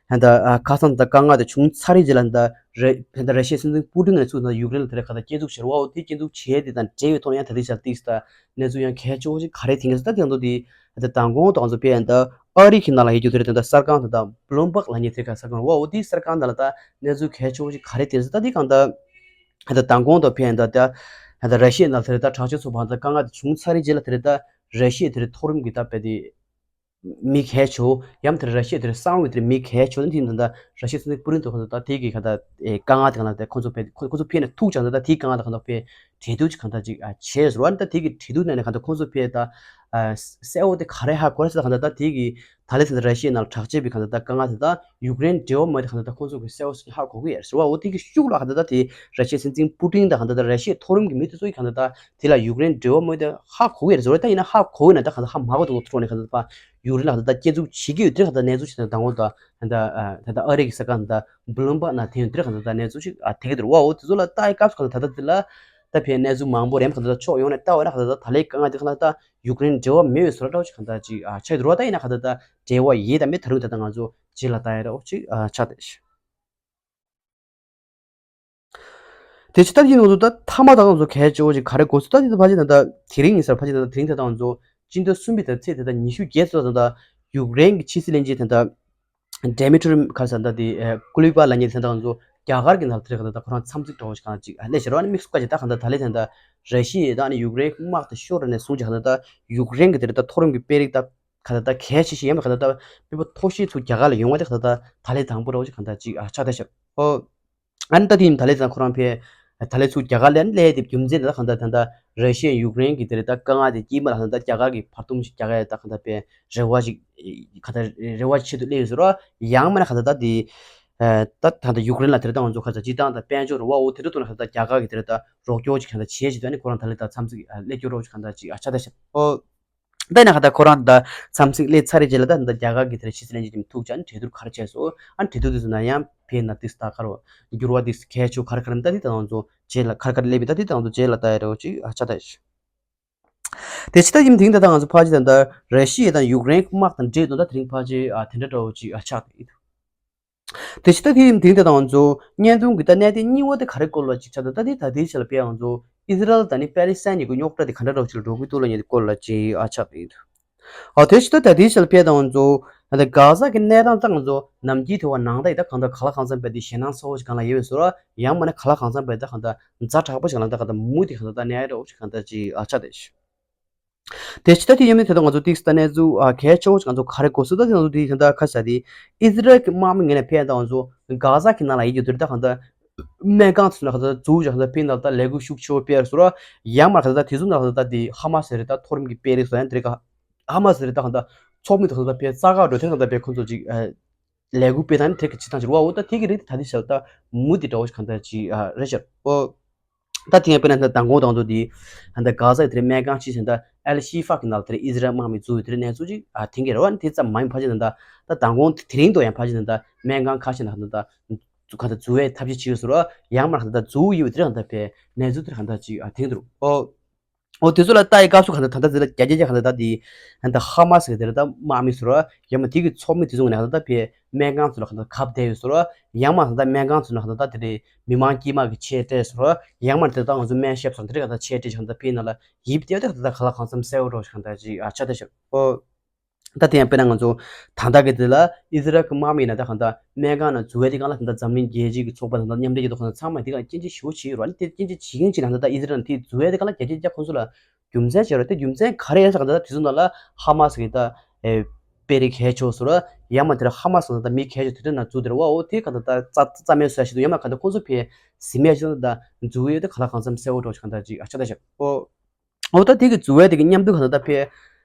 ད་ཁ་སང་ད་དཀའ་ངལ་དེ་བྱུང་ཚར་རེད་ཅེས་ལ་ད་རེ་ད་ར་ཤི་ཡའི་སྲིད་འཛིན་པུ་ཏིན་ནས་ཚུར་ད་ཡུཀ་རེན་ལ་དེ་རེད་ག་ད་སྐྱོན་འཛུགས་བྱེད་རོགས། འོ་དེ་སྐྱོན་འཛུགས་བྱས་དེ་དང་འབྲེལ་བའི་ཐོག་ནས་ཡང་ད་དེ་ཞག་ཏིག་ད་གནས་ཚུལ་ཡང་གལ་ཆེ་བོ་ཞིག་ག་རེ་ཐེངས་ད་དེ་ཡང་དུ་དེ་ད་མདང་དགོང་དང་ཚོ་དཔེ་ཡང་ད་ཨ་རི་གི་ནང་ལ་ཡོད་རྒྱུ་དེ་རེད། ད་གསར་ཁང་ད་ད་བློམ་པག་ལ་ཉེ་དེ་ག་གསར་ཁང་རོགས། འོ་དེ་གསར་ཁང་ནང་ལ་ད་གནས་ཚུལ་གལ་ཆེ་བོ་ཞིག་ག་རེ་དེ་ད་དེ་གང་ད་ད་མདང་དགོང་དང་དཔེ་ཡང་ད་ད་ད་ར་ཤི་ཡའི་ནང་དེ་རེད་ད་དྲག་སྤྱོད་ཚོགས་པ་ད་དཀའ་ངལ་དེ་བྱུང་ཚར་རེད་ཅེས་ལ་དེ་རེད་ད་ར་ཤི་ཡའི་དེ་རེད་མཐོ་རིམ་གི་ད་དཔེ་དེ། མི་གལ་ཆེ་བོ་ཡང་དེར་ར་ཤི་ཡ་དེར་གསང་བའི་དེར་མི་གལ་ཆེ་བོ་ནི་དེ་ད་ལྟ་ར་ཤི་ཡ་སྲིད་འཛིན་པུ་ཏིན་དུ་ཁོ་ད་དེ་གི་ག་ད་དཀའ་ངལ་དེ་ག་ལ་དེ་ཁོ་ཚོ་ཕེ་ཁོ་ཚོ་ཕེ་ནས་ཐུག་ཅང་ད་ད་དེའི་དཀའ་ངལ་དེ་ག་ད་ཕེ་འབྲེལ་མཐུད་ཅིག་ག་ད་ཅིག་བྱས་ཟེར་བ་ནི་ད་དེ་གི་འབྲེལ་མཐུད་ནང་ནས་ག་ད་ཁོ་ཚོ་ཕེ་ད་གསལ་བོ་དེ་ག་རེ་ཧ་གོ་ར་ཟེར་ག་ད་ད་དེ་གི་ད་ལེ་ད་ད་ར་ཤི་ཡའི་ནང་དྲག་ཆས་པའི་ག་ད་ད་དཀའ་ངལ་དེ་ད་ཡུཀ་རེན་འབྲེལ་བ་མེད་དེ་ག་ད་ད་ཁོ་ཚོ་གི་གསལ་བོ་ཞིག་ཧ་གོ་གི་ཡོད་ཟེར་བ། འོ་དེ་གི་ཤུགས་ལ་ག་ད་ད་དེ་ར་ཤི་ཡའི་སྲིད་འཛིན་པུ་ཏིན་དང་ག་ད་ད་ར་ཤི་ཡའི་མཐོ་རིམ་གི་མི་དེ་ཚོ་གི་ག་ད་ད། དེ་ལ་ཡུཀ་རེན་འབྲེལ་བ་མེད་དེ་ཧ་གོ་གི་རེད་ཟེར་བ། ད་ཡིན་ན་ཧ་གོ་གི་ན་ད་གང་ལྟར་ཧ་མ་གོ་དུ་ཐོག་ནས་གང་ལྟར་ཕ་ཡུཀ་རེན་ལ་གང་ལྟར་ད་སྐྱེ་འཛུགས་བྱེད་ཀྱི་ཡོད་དེ་གང་ལྟར་གནས་ཚུལ་ཞིག་དང་དང་པོ་ད་ད་ད་ཨ་རི་གི་གསར་ཁང་ད་བྷུ་ལུམ་བྷག་ན་དེ་ཡོད་དེ་གང་ལྟར་ད་གནས་ཚུལ་ཞིག་ཨ་དེ་གི་འདུག་བ། འོ་དེ་ཚོ་ལ་ལྟ་ཡི་སྐབས་སུ་གང་ལྟར་ད་ལྟ་དེ་ལ་ད་ཕའི་གནས་ཚུལ་མང་པོ་རེམ་གང་ལྟར་ཕྱོགས་ཡོངས་ནས་ལྟ་བ་ན་གང་ལྟར་ད་ད་ལའི་དཀའ་ངལ་དེ་གང་ལྟར་ད་ཡུཀ་རེན་འབྲེལ་བ་མེད་པའི་བཟོ་འདྲ་ཞིག་གང་ལྟར་ཅིག་ཨ་ཆགས་འདུག་བ། ད་ཡིན་ན་གང་ལྟར་ད་འབྲེལ་བ་ཡོད་དམ་མེད་ད་རུང་ད་ལྟ་ང་ཚོ་རྗེས་ལ་ལྟ་ཡ་རེད། འོ་ཅིག་ཨ་ཆགས་བསྡད་ཤག་དེ་ཕྱི་ལྟ་ཡིན་ནོ་ད་མཐའ་མ་ད་ང་ཚོ་གལ་ཆེ་བོ་ཅིག་ག་རེ་དགོས་སུ་ལྟ་ཡིན་ད་ཕ་ཅི་ད་ད་དེ་རིང་ཡིན་ས་ཕ་ཅི་ད་ད་དེ་རིང་ད་ད་ང་ཚོ་སྤྱི་ཟླ་གསུམ་པའི་ད་ཚེས་ད་ད་ཉི་ཤུ་བརྒྱད་ཚོ་ད་ད་ཡུཀ་རེན་གྱི་ཕྱི་སྲིད་བློན་ཆེན་ད་ད་ཌེ་མི་ཊི་རི་ག་ས་ད་དེ་ཀུ་ལི་པ་ལ་ཉེ་ད་ད་ང་ཚོ་རྒྱ་གར་གྱི་ནང་དེ་རེད་ག་ད་ད་ཁོ་རང་འཚམས་གཟིགས་འགྲོ་བ་ཞིག་གང་ཅིག་ལས་བྱེད་རོགས་ནི་དམིགས་སུ་བཀར་ཅིག་ད་གང་ད་ད་ལས་ད་ད་ར་ཤི་ཡའི་ད་ནི་ཡུཀ་རེན་དམག་དེ་ཤོར་ནས་བཟུང་ཅིག་གང་ད་ད་ཡུཀ་རེན་གྱི་དེ་རེད་ད་མཐོ་རིམ་གྱི་དཔོན་རིགས་ད། ག་ད་ད་གལ་ཆེ་ཤོས་ཡིན་པ་ག་ད་ད་དཔེ་པོ་མཐོ་ཤོས་ཚུར་རྒྱ་གར་ལ་ཡོང་བ་དེ་ག་ད་ད་ད་ལན་དང་པོ་རོགས་ཅིག་ག་ད་ཅིག་ཨ་ཆགས་ད་ཤག་ཨོ། ཨ་ནི་ད་དེ་ཡིན་ད་ལན་ད་ཁོ་རང་ཕེ་ད་ལན་ཚུར་རྒྱ་གར་ལ་ལས་དེ་རྒྱུ་མཚན་དེ་ད་ག་ད་ད་ད་ར་ཤི་ཡ་ཡུཀ་རེན་གི་དེ་རེད་ད་དཀའ་ངལ་དེ་དཀྱིལ་མ་ལ་ག་ད་ད་རྒྱ་གར་གི་བར་འདུམ་ཞིག་རྒྱག་ཡ་ད་ག་ད་ཕེ་རེ་བ་ཞིག་ག་ད་རེ་བ་ཆེད་དུ་སླེབས་ཡོད་ཟེར་རོ། ཡང་མིན་ན་ག་ད་ད་དེ་ད་ད་ད་ཡུཀ་རེན་ལ་དེ་རེད་ད་ང་ཚོ་ག་ད་སྤྱི་བཏང་ད་དཔལ་འབྱོར་རེ་བ་འོ་དེ་རེད་དུ་ན་ག་ད་རྒྱ་གར་གི་དེ་རེད་ད་རོགས་སྐྱོར་ཅིག་ག་ད་བྱེད་ཅིག་ད་ནི་ཁོ་རང་ད་ལན་ད་འཚམས་གཟིགས་ལས་སྐྱོར་རོགས་ཅིག་ག་ད་ཅིག་ཨ་ཆགས་ད་ཤག་ཨོ། ད་ཡིན་ན་ག་ད་ཁོ་རང་ད་འཚམས་གཟིགས་སླེབས་ཚར་རེད་རྗེས་ལ་ད་ད་རྒྱ་གར་གི་དེར་ཕྱི་སྲིད་བློན་ཆེན་དེ་ཐུག་ཅག་ནི་གྲོས་བསྡུར་ག་རེ་བྱས་སོ། ཨ་གྲོས་བསྡུར་དེ་ཚོ་ན་ཡང་ཕེ་ན་ཏིག་ད་ག་རོ་འགྱུར་བ་ཏིག་གལ་ཆེ་ག་རེ་ག་རེ་ད་དེ་ད་ང་ཚོ་རྗེས་ལ་ག་རེ་ག་རེ་སླེབས་ད་དེ་ད་ང་ཚོ་རྗེས་ལ་ལྟ་ཡ་རེད་ཅིག་ཨ་ཆ་ད་ཡ་ཞིག་དེ་ཕྱི་ད་ཡིན་དེང་ད་ད་ང་ཚོ་ཕ་ཅི་ད་ད་ར་ཤི་ཡ་དང་ཡུཀ་རེན་དམག་དང་འབྲེལ་དོན་ད་དེ་རིང་ཕ་ཅི་ཨ་དེ་འདྲ་འདྲ་བོ་ཅིག་ཨ་ཆགས་ད་ཡིན། དེ་ཕྱི་ད་དེ་ཡིན་དེང་དེ་དང་ང་ཚོ་བརྙན་ཐུང་གི་ད་གནད་དོན་གཉིས་པ་དེ་ག་རེ་སྐོར་ལ་ཅིག་ཆགས་འདུག་ད་དེ་ད་དེའི་ཆ་ལ་དཔེ་ང་ཚོ་ཨི་ཟི་རལ་དང་ནི་པེ་ལི་སི་ཐན་གཉིས་ཀྱི་རྙོག་དྲ་དེ་ག་འདྲ་འདྲ་བོ་ཅིག་ལ་འགྲོ་གི་འདུག་ལ་ཉེ་དེ་སྐོར་ལ་ཅིག་ཨ་ཆགས་ཡིན་འདུག་ཨ་དེ་ཕྱི་ད་ད་དེའི་ཆ་ལ་དཔེ་དང་ང་ཚོ་ད་གྷ་ཟ་གི་གནས་སྟངས་ད་ང་ཚོ་ནམ་རྒྱུན་དེ་བ་ནང་ད་ཡི་ད་གང་ལྟར་ག་ལ་གང་འཚམ་པའི་དེ་ཞེད་སྣང་ཚ་བོ་ཅིག་གང་ལ་ཡོད་པའི་བཟོ་འདྲ་ཡང་མིན་ན་ག་ལ་གང་འཚམ་པའི་ད་གང་ལྟར་ཛ་དྲག་པོ་ཅིག་གང་ལ་ད་གང་ལྟར་མུ་དེ་གང་ལྟར་ད་གནས་འདྲ་བོ་ཅིག་གང་ལྟར་ཅིག་ཨ་ཆགས་ཏེ། དེ་ཕྱི་ད་དེ་ཡིན་མིན་དེ་ད་ང་ཚོ་ཏིག་ཙམ་གནས་ཚུལ་ཨ་གལ་ཆེ་བོ་ཅིག་ང་ཚོ་ག་རེ་གོ་སོང་ད་དེ་ང་ཚོ་དེ་ད་ཁ་ཤས་དེ་ཨི་ཟི་རལ་གྱི་དམག་མི་ངོས་ནས་ཕེ་ད་ང་ཚོ་གྷ་ཟ་གི་ནང་ལ་ཡིད་རྒྱུ་དེ་ད་གང་ལྟར་སྨན་ཁང་ཚོ་ན་གང་ལྟར་འཛུལ་ཅིག་གང་ལྟར་ཕེ་ནང་ལ་ད་ལས་འགུལ་ཤུགས་ཆེ་བོ་སྤེལ་སོང་ར། ཡང་མ་གང་ལྟར་ད་དེ་ཚོ་ན་གང་ལྟར་ད་དེ་ཧ་མ་སི་རེད་ད་མཐོ་རིམ་གྱི་དཔོན་རིགས་སོ་ཡང་དེ་རིགས་ཧ་མ་སི་རེད་ད་གང་ལྟར་ཚོགས་མི་ད་གང་ལྟར་ཕེ་རྩ་ཁ་འགྲོ་དེ་གང་ལྟར་ཕེ་ཁོ་ཚོ་ཅིག་ལས་འགུལ་སྤེལ་ཐང་དེ་གི་བྱེད་སྟངས་ཅིག་རེད་བ། འོ་ད་དེ་གི་རིགས་ད་དེ་ཤར་ད་མུ་དེ་འདྲ་བོ་ཞིག་གང་ལྟར་ཅིག་རེད་ཤག་ཨོ། ད་དེ་ཡང་དཔེར་ན་ད་མདང་དགོང་དང་དུ་དེ་ད་གྷ་ཟ་དེར་སྨན་ཁང་ཅིག་ཟིན་ད་ཨལ་ཤི་ཧྥ་གི་ནང་དེར་ཨི་ཟི་རལ་དམག་མི་འཛུལ་དེར་གནས་ཚུལ་ཅིག་ཨ་དེང་གི་རེད་བ། དེ་ཙམ་མ་ཡིན་ཕ་ཅི་ད་ད་ད་མདང་དགོང་དེ་རིང་དུ་ཡང་ཕ་ཅི་ད་ད་སྨན་ཁང་ཁ་ཤས་ནང་ད་ད་ག་ད་འཛུལ་བའི་ཐབས་ཤེས་བྱེད་ཡོད་ཟེར་བ། ཡང་མ་ད་ད་འཛུལ་ཡོད་དེར་གང་ལྟར་པའི་གནས་ཚུལ་དེར་གང་ལྟར་ཅིག་ཨ་དེང་དུ་ཨོ། འོ་དེ་ཚོ་ལ་ལྟ་ཡི་སྐབས་སུ་གང་ལྟར་ད་ལྟ་དེ་ལ་རྒྱ་རྒྱ་རྒྱ་གང་ལྟར་ད་དེ་ད་ཧ་མ་སི་གི་དེ་ལ་ད་དམག་མི་ཟེར་བ་ཡང་མ་དེ་གི་ཚོགས་མི་དེ་ཚོ་ནས་གང་ལྟར་ད་ཕའི་སྨན་ཁང་ཚོ་ལ་གང་ལྟར་གབ་བསྡད་ཡོད་ཟེར་བ། ཡང་མ་གང་ལྟར་སྨན་ཁང་ཚོ་ནས་གང་ལྟར་ད་དེ་རེད་མི་མང་དཀྱུས་མ་གི་ཆེད་སྤྲད་ཟེར་བ། ཡང་མ་དེ་ད་ང་ཚོ་སྨན་ཞབས་སོང་དེ་རེད་གང་ལྟར་ཆེད་སྤྲད་གང་ལྟར་ཕའི་ནང་ལ་ཡིབ་བསྡད་དེ་གང་ལྟར་ག་ལ་གང་འཚམ་གསལ་བོ་འགྲོ་ཞིག་གང་ལྟར་ཅིག་ཨ་ཆ་ད་ཤག་ཨོ། ད་དེ་ཡང་དཔེར་ན་ང་ཚོ་ད་ལྟ་གི་དེ་ལ་ཨི་ཟི་རལ་གྱི་དམག་མི་ཡིན་ན་ད་གང་ལྟར་སྨན་ཁང་ནང་འཛུལ་བའི་དེ་གང་ལ་ད་ལྟ་འཛམ་གླིང་རྒྱལ་སྤྱི་གི་ཚོགས་པ་དང་ད་མཉམ་འབྲེལ་རྒྱལ་ཚོགས་ཁང་ཚང་མ་དེ་གང་སྐྱོན་བརྗོད་ཞེ་པོ་བྱས་ཡོད་རེད་བ། ཨ་ནི་དེ་སྐྱོན་བརྗོད་བྱེད་མཁན་ཅིག་ན་ད་ལྟ་ཨི་ཟི་རལ་ནང་དེ་འཛུལ་བའི་དེ་གང་ལ་རྒྱ་ཆེ་རྒྱ་ཁོང་ཚོ་ལ་རྒྱུ་མཚན་བྱས་རེད། དེ་རྒྱུ་མཚན་ག་རེ་ཡིན་ཟེར་གང་ལྟར་ད་དེ་ཚོ་ནང་ལ་ཧ་མ་སི་གི་ད་དཔོན་རིགས་གལ་ཆེ་བོ་ཟེར་ར། ཡང་མ་དེ་ར་ཧ་མ་སི་ནང་ད་མི་གལ་ཆེ་དེ་འདྲ་ནང་འཛུལ་དེ་ར་བ། འོ་དེ་གང་ལྟར་ད་རྩ་རྩ་མེད་བཟོ་ཡ་ཞིག་འདུག་ཡང་མ་གང་ལྟར་ཁོང་ཚོ་ཕའི་ཟིན་མེད་ཅིག་ད་འཛུལ་ཡོད་དེ་ག་ལ་གང་འཚམ་གསལ་བོ་འགྲོ་ཞིག་གང་ལྟར་ཅིག་ཨ་ཆ་ད་ཤག་ཨོ། འོ་ད་དེ་གི་འཛུལ་བའི་དེ་གི་མཉམ་དུ་གང་ལྟར་ད་ཕའི་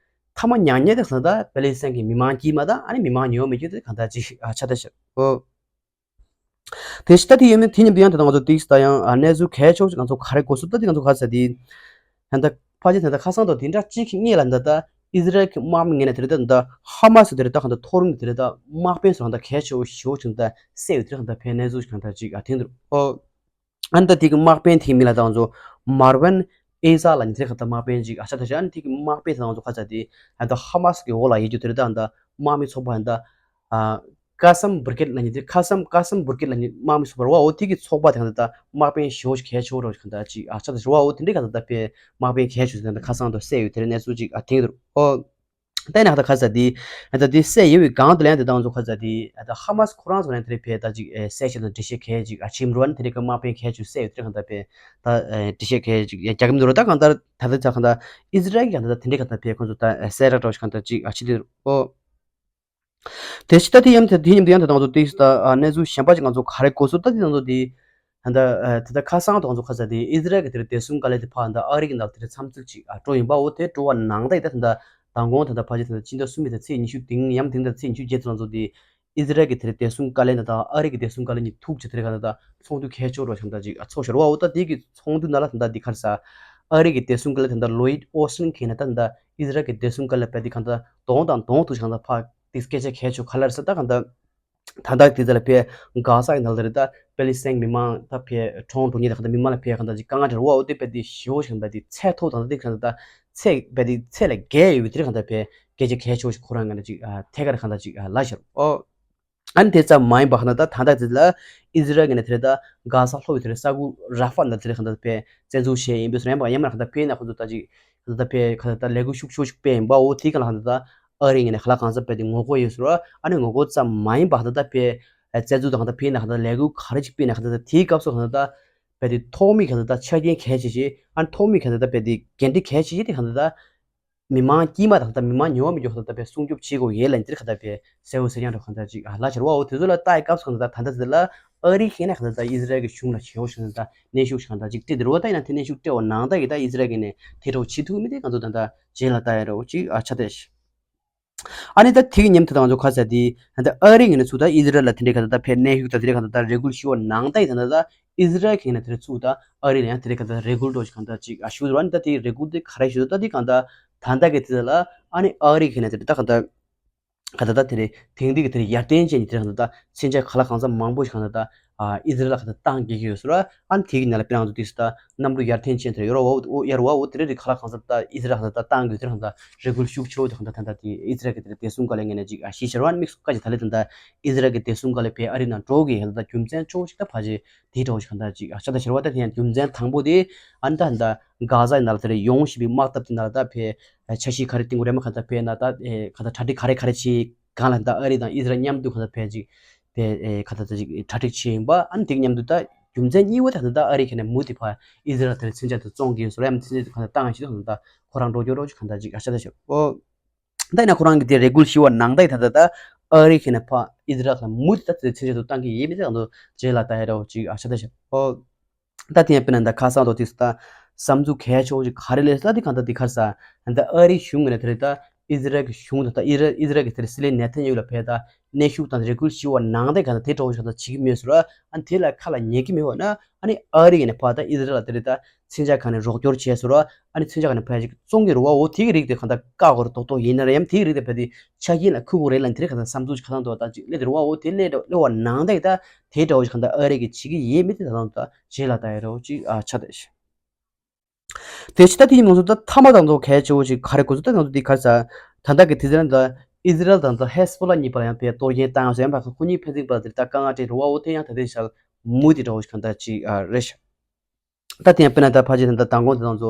མཐའ་མ་མྱ་ངན་དེ་གང་ལྟར་པེ་ལི་སི་ཐན་གྱི་མི་མང་དཀྱུས་མ་དང་ཨ་ནི་མི་མང་ཉེ་བོ་མི་དཀྱུས་དེ་གང་ལྟར་ཅིག་ཨ་ཆ་ད་ཤག་ཨོ། དེ་ཕྱི་ད་དེ་ཡིན་མིན་དེ་མཉམ་དུ་ཡང་དེ་ང་ཚོ་ཏིག་ད་ཡང་ཨ་གནས་ཚུལ་གལ་ཆེ་བོ་ཅིག་ང་ཚོ་ག་རེ་གོ་སོང་ད་དེ་ང་ཚོ་ག་རེ་ཟེར་དེ་ད་ད་ཕ་ཆེ་ད་ད་ཁ་སང་དང་དེ་འདྲ་གཅིག་གི་སྔོན་ལ་ད་ད་ཨི་ཟི་རལ་གྱི་དམག་མི་ངོས་ནས་དེ་རེད་ད་ད་ཧ་མ་སི་དེ་རེད་ད་གང་ལྟར་མཐོ་རིམ་དེ་རེད་ད་དམག་དཔོན་སོགས་གང་ལྟར་གལ་ཆེ་བོ་ཞེ་བོ་ཅིག་ད་བསད་ཡོད་དེ་རེད་གང་ལྟར་ཕའི་གནས་ཚུལ་ཞིག་གང་ལྟར་ཅིག་ཨ་དེ་འདུག་ཨོ། ཨ་ནི་ད་དེ་གི་དམག་དཔོན་དེའི་མིང་ལ་ད་ང་ཚོ་མར་ཝན་ཨེ་ཟ་ལ་ནི་དེ་ག་ད་དམག་དཔོན་ཅིག་ཨ་ཆ་ད་ཤག་ཨ་ནི་དེ་གི་དམག་དཔོན་ད་ང་ཚོ་ཁ་ཚ་དེ་ཨ་ད་ཧ་མ་སི་གི་འོག་ལ་ཡོད་རྒྱུ་དེ་རེད་ད་ཨ་ད་དམག་མི་ཚོགས་པ་ཨ་ད་ཨ་ཀ་སམ་བུར་གེད་ལ་ནི་དེ་ཁ་སམ་ཀ་སམ་བུར་གེད་ལ་ནི་དམག་མི་ཚོགས་པ་རེད་བ། འོ་དེ་གི་ཚོགས་པ་དེ་ག་ད་ད་དམག་དཔོན་ཞེ་བོ་ཞིག་གལ་ཆེ་བོ་རེད་ཞིག་ག་ད་ཅིག་ཨ་ཆ་ད་ཤག་རེད་བ། འོ་དེ་འདྲའི་ག་ད་ད་ཕའི་དམག་དཔོན་གལ་ཆེ་ཤོས་དེ་ད་ཁ་སང་དུ་བསད་ཡོད་དེ་རེད་གནས་ཚུལ་ཅིག་ཨ་དེང་དུ་ཨོ། ད་ནི་ད་ཁ་ས་དེ་ད་དེ་བསད་ཡོད་པའི་སྒང་དུ་ལན་དེ་ད་ང་ཚོ་ཁ་ས་དེ་ད་ཧ་མ་སི་ཁོ་རང་ཚོ་ལན་དེ་རེད་ཕེ་ད་ཅིག་ཨེ་གསལ་བཤད་དང་འགྲེལ་བཤད་གལ་ཅིག་ཨ་ཆེམ་རུ་ཨ་ནི་དེ་རེད་ཀ་དམག་དཔོན་གལ་ཅིག་བསད་ཡོད་དེ་རེད་གང་ལྟར་ཕེ་ད་ཨེ་འགྲེལ་བཤད་གལ་ཅིག་ཡ་རྒྱག་གི་མི་འདུག་ར། ད་གང་ལྟར་ད་ལྟ་ཆ་གང་ལྟར་ཨི་ཟི་རལ་གྱི་གང་ལྟར་ད་དེ་འདྲས་གང་ལྟར་ཕེ་ཁོ་ཚོ་ད་ཨེ་གསལ་ར་འགྲོ་ཞིག་གང་ལྟར་ཅིག་ཨ་ཆེ་དེ་རུ་ཨོ། དེ་ཕྱི་ད་དེ་ཡང་དེ་དེ་ཉིན་དེ་ཡང་དེ་དང་ཚོ་དེ་ད་གནས་ཚུལ་གཞན་པ་ཅིག་ང་ཚོ་ག་རེ་གོ་སོང་ད་དེ་དང་ཚོ་དེ་ད་ད་དེ་ད་ཁ་སང་དང་ཚོ་ཁ་ས་དེ་ཨི་ཟི་རལ་གི་དེར་བདེ་སྲུང་བཀའ་བློན་དེ་ཕར་ད་ཨ་རི་གི་ནང་དེར་འཚམས་གཟིགས་ཅིག་ཨ་སྤྲོ་ཡིན་པ་འོ་དེ་སྤྲོ་བ་ནང་ད་ཡི་ད་དེ་ད་མདང་དགོང་དེ་ད་ཕ་ཅི་དེ་ད་སྤྱི་ཟླ་གསུམ་པའི་ད་ཚེས་ཉི་ཤུ་དེ་ཡང་དེ་ད་ཚེས་ཉི་ཤུ་བརྒྱད་ཚོ་ཚོ་དེ་ཨི་ཟི་རལ་གི་དེར་བདེ་སྲུང་བཀའ་བློན་དང་ཨ་རི་གི་བདེ་སྲུང་བཀའ་བློན་གཉིས་ཐུག་ཅིག་དེར་ག་ད་ད་ཚོགས་འདུ་གལ་ཆེ་རོ་ཞིག་ད་ཅིག་ཨ་ཚོགས་ཤར་བ་འོ་ད་དེ་གི་ཚོགས་འདུ་ནང་ལ་དེ་ད་དེ་ཁར་ས་ཨ་རི་གི་བདེ་སྲུང་བཀའ་བློན་དེ་ད་ལོ་ཡིད་ཨོ་སི་ཊིན་གི་ན་ད་དེ་ད་ཨི་ཟི་རལ་གི་བདེ་སྲུང་བཀའ་བློན་པ་དེ་ག་ད་གདོང་དང་གདོང་ཐུག་ཞིག་ད་ཕ་དེ་སྐད་ཆ་གལ་ཆེ་ག་ལ་རེད་ཟེར་ད་ག་ད། ད་ལྟ་དེ་ཚོ་ལ་ཕེ་གྷ་ས་ཡི་ནང་ལ་རེད་ད་པེ་ལི་སི་ཐན་མི་མང་ད་ཕེ་གྲོངས་འགྲོ་མཁན་ད་ག་ད་མི་མང་ལ་ཕེ་ག་ད་ཅིག་དཀའ་ངལ་འཕྲད་བ་འོ་དེ་ཕེ་དེ་ཞེ་བོ་ཞིག་ད་དེ་ཚད་མཐོ་དང་དེ་ག་ད་ཚད་ཕེ་དེ་ཚད་ལས་བརྒལ་ཡོད་པའི་དེ་ག་ད་ཕེ་སྐད་ཆ་གལ་ཆེ་བོ་ཞིག་ཁོ་རང་ག་ད་ཅིག་ཐད་ཀར་ག་ད་ཅིག་ལབ་ཤར་ཨོ། ཨ་ནི་དེ་ཙམ་མ་ཡིན་པ་ག་ད་ད་ད་ལྟ་དེ་ལ་ཨི་ཟི་རལ་གི་ནས་དེ་རེད་ད་གྷ་ས་ལྷོ་བའི་དེ་རེད་ས་ཁུལ་ར་ཧྥ་ལ་དེ་རེད་ག་ད་ཕེ་བཙན་འཛུལ་བྱས་ཡིན་པས་སོ་ཡང་པ་ཡང་མ་ག་ད་ཕེ་ན་ཁོ་ཚོ་ད་ཅིག་ག་ད་ཕེ་ག་ད་ལས་འགུལ་ཤུགས་ཆེ་བོ་ཞིག་སྤེལ་ཡིན་པ་འོ་དེ་ག་ལ་ག་ད་ད། ཨ་རི་ངོས་ནས་ཁ་ལག་གང་ཟག་དཔེ་དེ་ངོ་རྒོལ་ཡོད་ཟེར་བ། ཨ་ནི་ངོ་རྒོལ་ཙམ་མ་ཡིན་པ་གང་ཟག་ད་དཔེ་བཙན་འཛུལ་དང་གང་ཟག་ཕེ་ན་གང་ཟག་ལས་འགུལ་ག་རེ་ཅིག་སྤེལ་ན་གང་ཟག་ད་དེའི་སྐབས་སུ་གང་ཟག་ད་དཔེ་དེ་ཐོག་མའི་གང་ཟག་ད་ཆ་རྐྱེན་གལ་ཆེ་ཆེ་ཨ་ནི་ཐོག་མའི་གང་ཟག་ད་དཔེ་དེ་འགན་འཁྲི་གལ་ཆེ་ཆེ་དེ་གང་ཟག་ད་མི་མང་དཀྱུས་མ་དང་ད་མི་མང་ཉུང་བ་མི་འཇོག་གང་ཟག་ད་དཔེ་སྲུང་སྐྱོབ་བྱེད་དགོས་ཡས་ལ་འདིར་གང་ཟག་དཔེ་གསལ་བོ་གསལ་རྐྱང་རེད་གང་ཟག་ཅིག་ལ་ཆེར་བ་འོ་དེ་ཚོ་ལ་ལྟ་ཡི་སྐབས་སུ་གང་ཟག་ད་ད་ལྟ་དེ་ལ་ཨ་རི་ཁེ་ན་གང་ཟག་ད་ཨི་ཟི་རལ་གི་གཞུང་ལ་ཞེ་བོ་ཞིག་གང་ཟག་ད་གནོན་ཤུགས་ཤིག་གང་ཟག་ཅིག་སྤྲད་དེ་རུ་བ་ད་ཡིན་ན་དེ་གནོན་ཤུགས་སྤྲད་བ་ནང་ད་ཡི་ད་ཨི་ཟི་རལ་གི་ནས་དེ་འདྲ་བོ་བྱེད་ཐུབ་མི་དེ་གང་ཟག་ད་ད་རྗེས་ལ་ལྟ་ཡ་རོ་ཅིག་ཨ་ཆ་དེ་ཤི། ཨ་ནི་ད་དེ་གི་མཉམ་དུ་དང་ཚོ་ཁ་ས་དེ་ད་ཨ་རི་གི་ནས་ཚུར་ད་ཨི་ཟི་རལ་ལ་དེ་འདྲའི་ག་ད་ད་ཕེ་གནོན་ཤུགས་ད་དེ་འདྲའི་ག་ད་ད་རེ་སྐུལ་ཞུ་བ་ནང་ད་ཡི་ད་ད་ད་ཨི་ཟི་རལ་གི་ནས་དེ་འདྲ་ཚུར་ད་ཨ་རི་ལ་ཡང་དེ་འདྲའི་ག་ད་ད་རེ་སྐུལ་འགྲོ་ཞིག་གང་ད་ཅིག་ཨ་ཞུ་རུ་ཨ་ནི་ད་དེ་རེ་སྐུལ་དེ་ག་རེ་ཞུ་ད་ད་དེ་གང་ད་ད་ད་གི་དེ་ལ་ཨ་ནི་ཨ་རི་གི་ནས་དེ་འདྲ་ད་ག་ད་ག་ད་ད་དེ་རེ་དེང་དེ་གི་དེ་རེ་ཡར་བརྟན་ཅན་གྱི་དེ་རེ་ག་ད་ད་མཚོན་ཆ་ག་ལ་གང་ས་མང་པོ་ཞིག་གང་ད་ད་ཨ་ཨི་ཟི་རལ་ལ་ག་ད་བཏང་གི་ཡོད་ཟེར་བ། ཨ་ནི་དེ་གི་ནང་ལ་དཔེར་ན་ང་ཚོ་དེ་ད་གནམ་གྲུ་ཡར་འཐེན་ཅན་དེ་ཡོད་ར་བ་འོ་ཡར་བ་འོ་དེ་རེ་རེ་ཁ་ལག་གང་ཟག་ད་ཨི་ཟི་རལ་ལ་ད་བཏང་གི་དེ་རང་ད་རེ་སྐུལ་ཤུགས་ཆེ་བོ་དེ་གང་ད་ད་ད་དེ་ཨི་ཟི་རལ་གི་དེ་རེ་བདེ་སྲུང་བཀའ་བློན་ངོས་ནས་ཅིག་ཨ་ཤེས་བྱ་ར་བ་དམིགས་སུ་བཀའ་ཅིག་ད་ལེ་ད་ད་ཨི་ཟི་རལ་གི་བདེ་སྲུང་བཀའ་བློན་ཕེ་ཨ་རི་ནང་འགྲོ་གི་ཧེ་ད་ད་རྒྱུ་མཚན་ཆེ་བོ་ཞིག་ད་ཕ་ཅེ་དེ་འདྲ་བོ་ཞིག་གང་ད་ཅིག་ཨ་ཤ་ད་ཤར་བ་ད་དེ་ཡང་རྒྱུ་མཚན་དང་པོ་དེ་ཨ་ནི་ད་ད་གྷ་ཟ་ཡི་ནང་ལ་དེ་རེ་ཡོང་བཞིན་པའི་དམག་འཐབ་དེ་ནང་ལ་ད་ཕེ་འཆར་གཞི་ག་རེ་བཏིང་དགོས་རེད་མ་གང་ད་ཕེ་ན་ད་གང་ད་གྲ་སྒྲིག་ག་རེ་ག་རེ་བྱེད་གང་ལ་ད་ཨ་རི་དང་ཨི་ཟི་རལ་མཉམ་དུ་གང་ད་ཕེ་ཅིག་དེ་ཨེ་ཁ་ད་ད་ཅིག་གྲ་སྒྲིག་བྱས་ཡིན་པ་ཨ་ནི་དེ་མཉམ་དུ་ད་རྒྱུ་མཚན་གཉིས་པ་ད་ད་ད་ཨ་རི་ཁེ་ནས་མུ་དེ་ཕ་ཨི་ཟི་རལ་དེ་མཚོན་ཆ་དེ་བཙོང་གི་ཡོད་སོ་ར་ཡ་མཚོན་ཆ་དེ་ག་ད་བཏང་ཞིག་ད་ད་ཁོ་རང་འགྲོ་རྒྱུ་རོགས་ཅིག་ག་ད་ཅིག་ཨ་ཤ་ད་ཤ་ཨོ། ད་ཡིན་ན་ཁོ་རང་གི་དེ་རེ་སྐུལ་ཞུ་བ་ནང་ད་ད་ད་ད་ཨ་རི་ཁེ་ནས་ཕ་ཨི་ཟི་རལ་ལ་མུ་དེ་ད་དེ་མཚོན་ཆ་དེ་བཏང་གི་ཡིན་མི་དེ་ག་ད་རྗེས་ལ་ད་ཡ་རོགས་ཅིག་ཨ་ཤ་ད་ཤ་ཨོ། ད་དེ་ཡང་དཔེར་ན་ད་ཁ་སང་དོ་དེ་སུ་ད་བསམ་ཚུལ་གལ་ཆེ་བོ་ཅིག་ག་རེ་ལས་ད་དེ་གང་ད་དེ་ཁར་ས་ད་ཨ་རིའི་གཞུང་གི་ནས་དེ་རེད་ད་ཨི་ཟི་རལ་གྱི་གཞུང་དང་ད་ཨི་ར་ཨི་ཟི་རལ་གྱི་དེ་རེད་སྲིད་བློན་ནེ་ཐན་ཡ་ཧུ་ལ་ཕེ་ད་གནོན་ཤུགས་དང་རེ་སྐུལ་ཞུ་བ་ནང་དེ་གང་ད་དེ་འདྲ་བོ་ཞིག་ད་བྱེད་ཀྱི་མེད་ཟེར་བ་ཨ་དེ་ལ་ཁ་ལ་ཉན་གྱི་མེད་བ་ན་ཨ་ནི་ཨ་རི་ཡིན་ནས་ཕ་ད་ཨི་ཟི་རལ་ལ་དེ་རེད་ད་མཚོན་ཆ་གང་ནས་རོགས་སྐྱོར་བྱས་ཟེར་བ་ཨ་ནི་མཚོན་ཆ་གང་ནས་ཕ་ཅིག་བཙོང་གི་རེད་བ་འོ་དེ་གི་རིགས་དེ་གང་ད་བཀག་དགོས་རེད་རྡོག་རྡོག་ཡིན་ན་རེད་ཡང་དེ་གི་རིགས་དེ་ཕ་དེ་ཆ་རྐྱེན་ལ་འཁུར་དགོས་རེད་ལ་དེ་རིགས་གང་ད་བསམ་ཚུལ་ཅིག་ཁ་ཚང་དོ་ད་ཅིག་སླེབས་དེ་རེད་བ་འོ་དེ་སླེབས་སླེབས་བ་ནང་དེ་ད། དེ་འདྲ་བོ་ཞིག་གང་ལྟར་ཨ་རི་གིས་བྱེད་ཀྱི་ཡིན་མིན་དེ་ད་དུང་ད་རྗེས་ལ་ལྟ་ཡ་འདྲ་བོ་ཅིག་ཨ་ཆགས་བསྡད་ཤག་དེ་ཕྱི་ད་དེ་ཡིན་མང་ཚོ་ད་མཐའ་མ་དང་ཚོ་གལ་ཆེ་བོ་ཞིག་ག་རེ་གོ་ཚོད་ད་ང་ཚོ་འདི་ག་རེ་ཟ། ད་ལྟ་གི་དུས་ཚོད་ལ་ད་ཨི་ཟི་རལ་དང་ད་ཧེ་སི་བྷོ་ལ་གཉིས་བར་ཡང་དཔེ་གཏོར་སྐྱོན་བཏང་ཡོད་ཟེར་ཡང་ཕ་ཁོ་གཉིས་ཕན་ཚུན་བར་དེ་ད་དཀའ་ངལ་འཕྲད་འགྲོ་བ་འོ་དེ་ཡང་ད་ལྟའི་ཆར་མུ་དེ་འདྲ་བོ་ཞིག་གང་ལྟར་ཅིག་ཨ་རེད་ཤག་ད་དེ་ཡང་དཔེར་ན་ད་ཕལ་ཆེར་ད་ལྟ་མདང་དགོང་དེ་དང་ཚོ་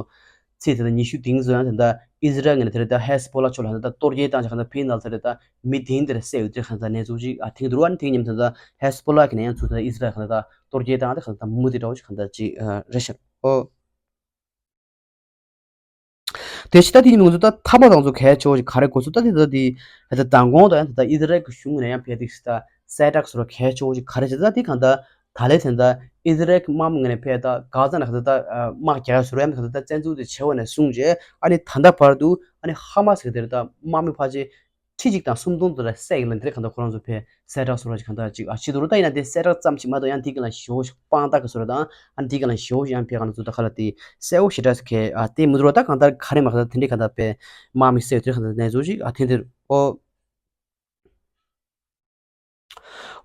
ཚེས་དེ་ད་ཉི་ཤུ་དེང་ཚོ་ཡང་དེ་ད་ཨི་ཟི་རལ་ངོས་ནས་དེ་རེད་ད་ཧེ་སི་བྷོ་ལ་ཕྱོགས་ལ་ད་གཏོར་སྐྱོན་བཏང་ཞིག་གང་ད་ཕིན་ནལ་ཟེར་རེད་ད་མི་དེ་འདིར་བསད་ཡོད་དེ་གང་ད་གནས་ཚུལ་ཅིག་ཨ་ཐེངས་དུ་རུ་ཨ་ནི་ཐེངས་མཉམ་དེ་ད་ཧེ་སི་བྷོ་ལ་གི་ནས་ཡང་ཚུར་ད་ཨི་ཟི་རལ་གང་ད་གཏོར་སྐྱོན་བཏང་དེ་གང་ད་མུ་དེ་འདྲ་བོ་ཞིག་གང་ད་ཅིག་རེད་ཤག་ཨོ། དེ་ཕྱི་ད་དེ་ཡིན་མང་ཚོ་ད་མཐའ་མ་དང་ཚོ་གལ་ཆེ་བོ་ཞིག་ག་རེ་གོ་ཚོད་ད་དེ་ད་དེ་ད་མདང་དགོང་ད་ཡང་ད་ཨི་ཟི་རལ་གྱི་གཞུང་ནས་ཡང་ཕེ་དེ་ད་གསལ་བསྒྲགས་སོ་གལ་ཆེ་བོ་ཞིག་ག་རེ་བྱེད་ད་དེ་གང་ད་ད་ལེ་ཚན་ད་ཨི་ཟི་རལ་གྱི་དམག་མི་ངོས་ནས་ཕེ་ད་གྷ་ཟ་ནས་གང་ད་ད་དམག་རྒྱག་སོ་ཡང་གང་ད་ད་བཙན་འཛུལ་དེ་བྱས་པ་ནས་བཟུང་རྗེས་ཨ་ནི་ད་ལྟ་བར་དུ་ཨ་ནི་ཧ་མ་སི་གི་དེ་ད་དམག་མི་ཕལ་ཆེར་ཁྲི་གཅིག་དང་སུམ་སྟོང་དུ་ལ་བསད་ཡིན་ལ་འདིར་གང་ལྟར་ཁོ་རང་ཚོ་ཕེ་གསལ་བསྒྲགས་སོ་ར་ཅིག་གང་ལྟར་ཅིག་ཨ་ཕྱི་དུ་རུ་ད་ཡིན་ན་དེ་གསལ་བསྒྲགས་ཙམ་ཞིག་མ་གཏོགས་ཡང་དེ་ག་ལ་ཞོ་ཞིག་དཔང་རྟགས་ཀྱི་སོ་ར་དང་ཨ་དེ་ག་ལ་ཞོ་ཞིག་ཡང་ཕེ་གང་ལ་ཚོ་ད་ག་ལ་དེ་གསལ་བོ་ཞེ་དྲག་ཁེ་ཨ་དེ་མི་འདུག་ར་ད་གང་ལྟར་ག་རེ་མ་གང་ལྟར་དེ་འདྲའི་གང་ལྟར་ཕེ་དམག་མི་བསད་དེ་གང་ལྟར་གནས་ཚུལ་ཅིག་ཨ་དེ་འདིར་ཨོ།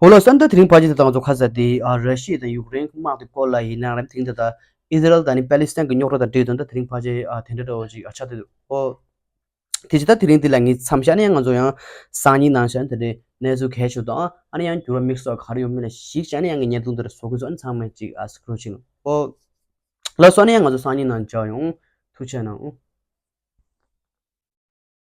འོ་ལོ་སན་ད་དེ་རིང་ཕལ་ཆེར་དེ་དང་ཚོ་ཁ་ས་དེ་ཨ་ར་ཤི་ཡ་དང་ཡུཀ་རེན་གྱི་དམག་དེ་སྐོར་ལ་ཡིན་ན་རེད་དེ་འདྲ་ད་ཨི་ཟི་རལ་དང་ནི་པེ་ལི་སི་ཐན་གྱི་རྙོག་དྲ་དང་འབྲེལ་དོན་ད་དེ་རིང་ཕལ་ཆེར་ཨ་དེ་འདྲ་འདྲ་བོ་ཅིག་ཨ་ཆགས་བསྡད་འདུག་ཨོ། དེ་ཕྱི་ད་དེ་རིང་འདི་ལ་ངས་མཚམས་བཞག་ནས་ཡང་ང་ཚོ་ཡང་སང་ཉིན་ནང་བཞིན་དེ་འདྲའི་གནས་ཚུལ་གལ་ཆེ་དང་ཨ་ནི་ཡང་འགྱུར་བ་དམིགས་བསལ་ག་རེ་ཡོད་མེད་ལ་གཞིགས་བྱས་ནས་ཡང་ངས་བརྙན་ཐུང་འདི་ལ་བཟོ་གི་ཡིན་ཚོ་ཨ་ནི་ཚང་མས་ཅིག་ཨ་སི་ཀྲོལ་བྱེད་ལ་ཨོ། ལགས་སོ་ཨ་ནི་ཡང་ང་ཚོ་སང་ཉིན་ནང་མཇལ་ཡོང་། ཐུགས་རྗེ་གནང་།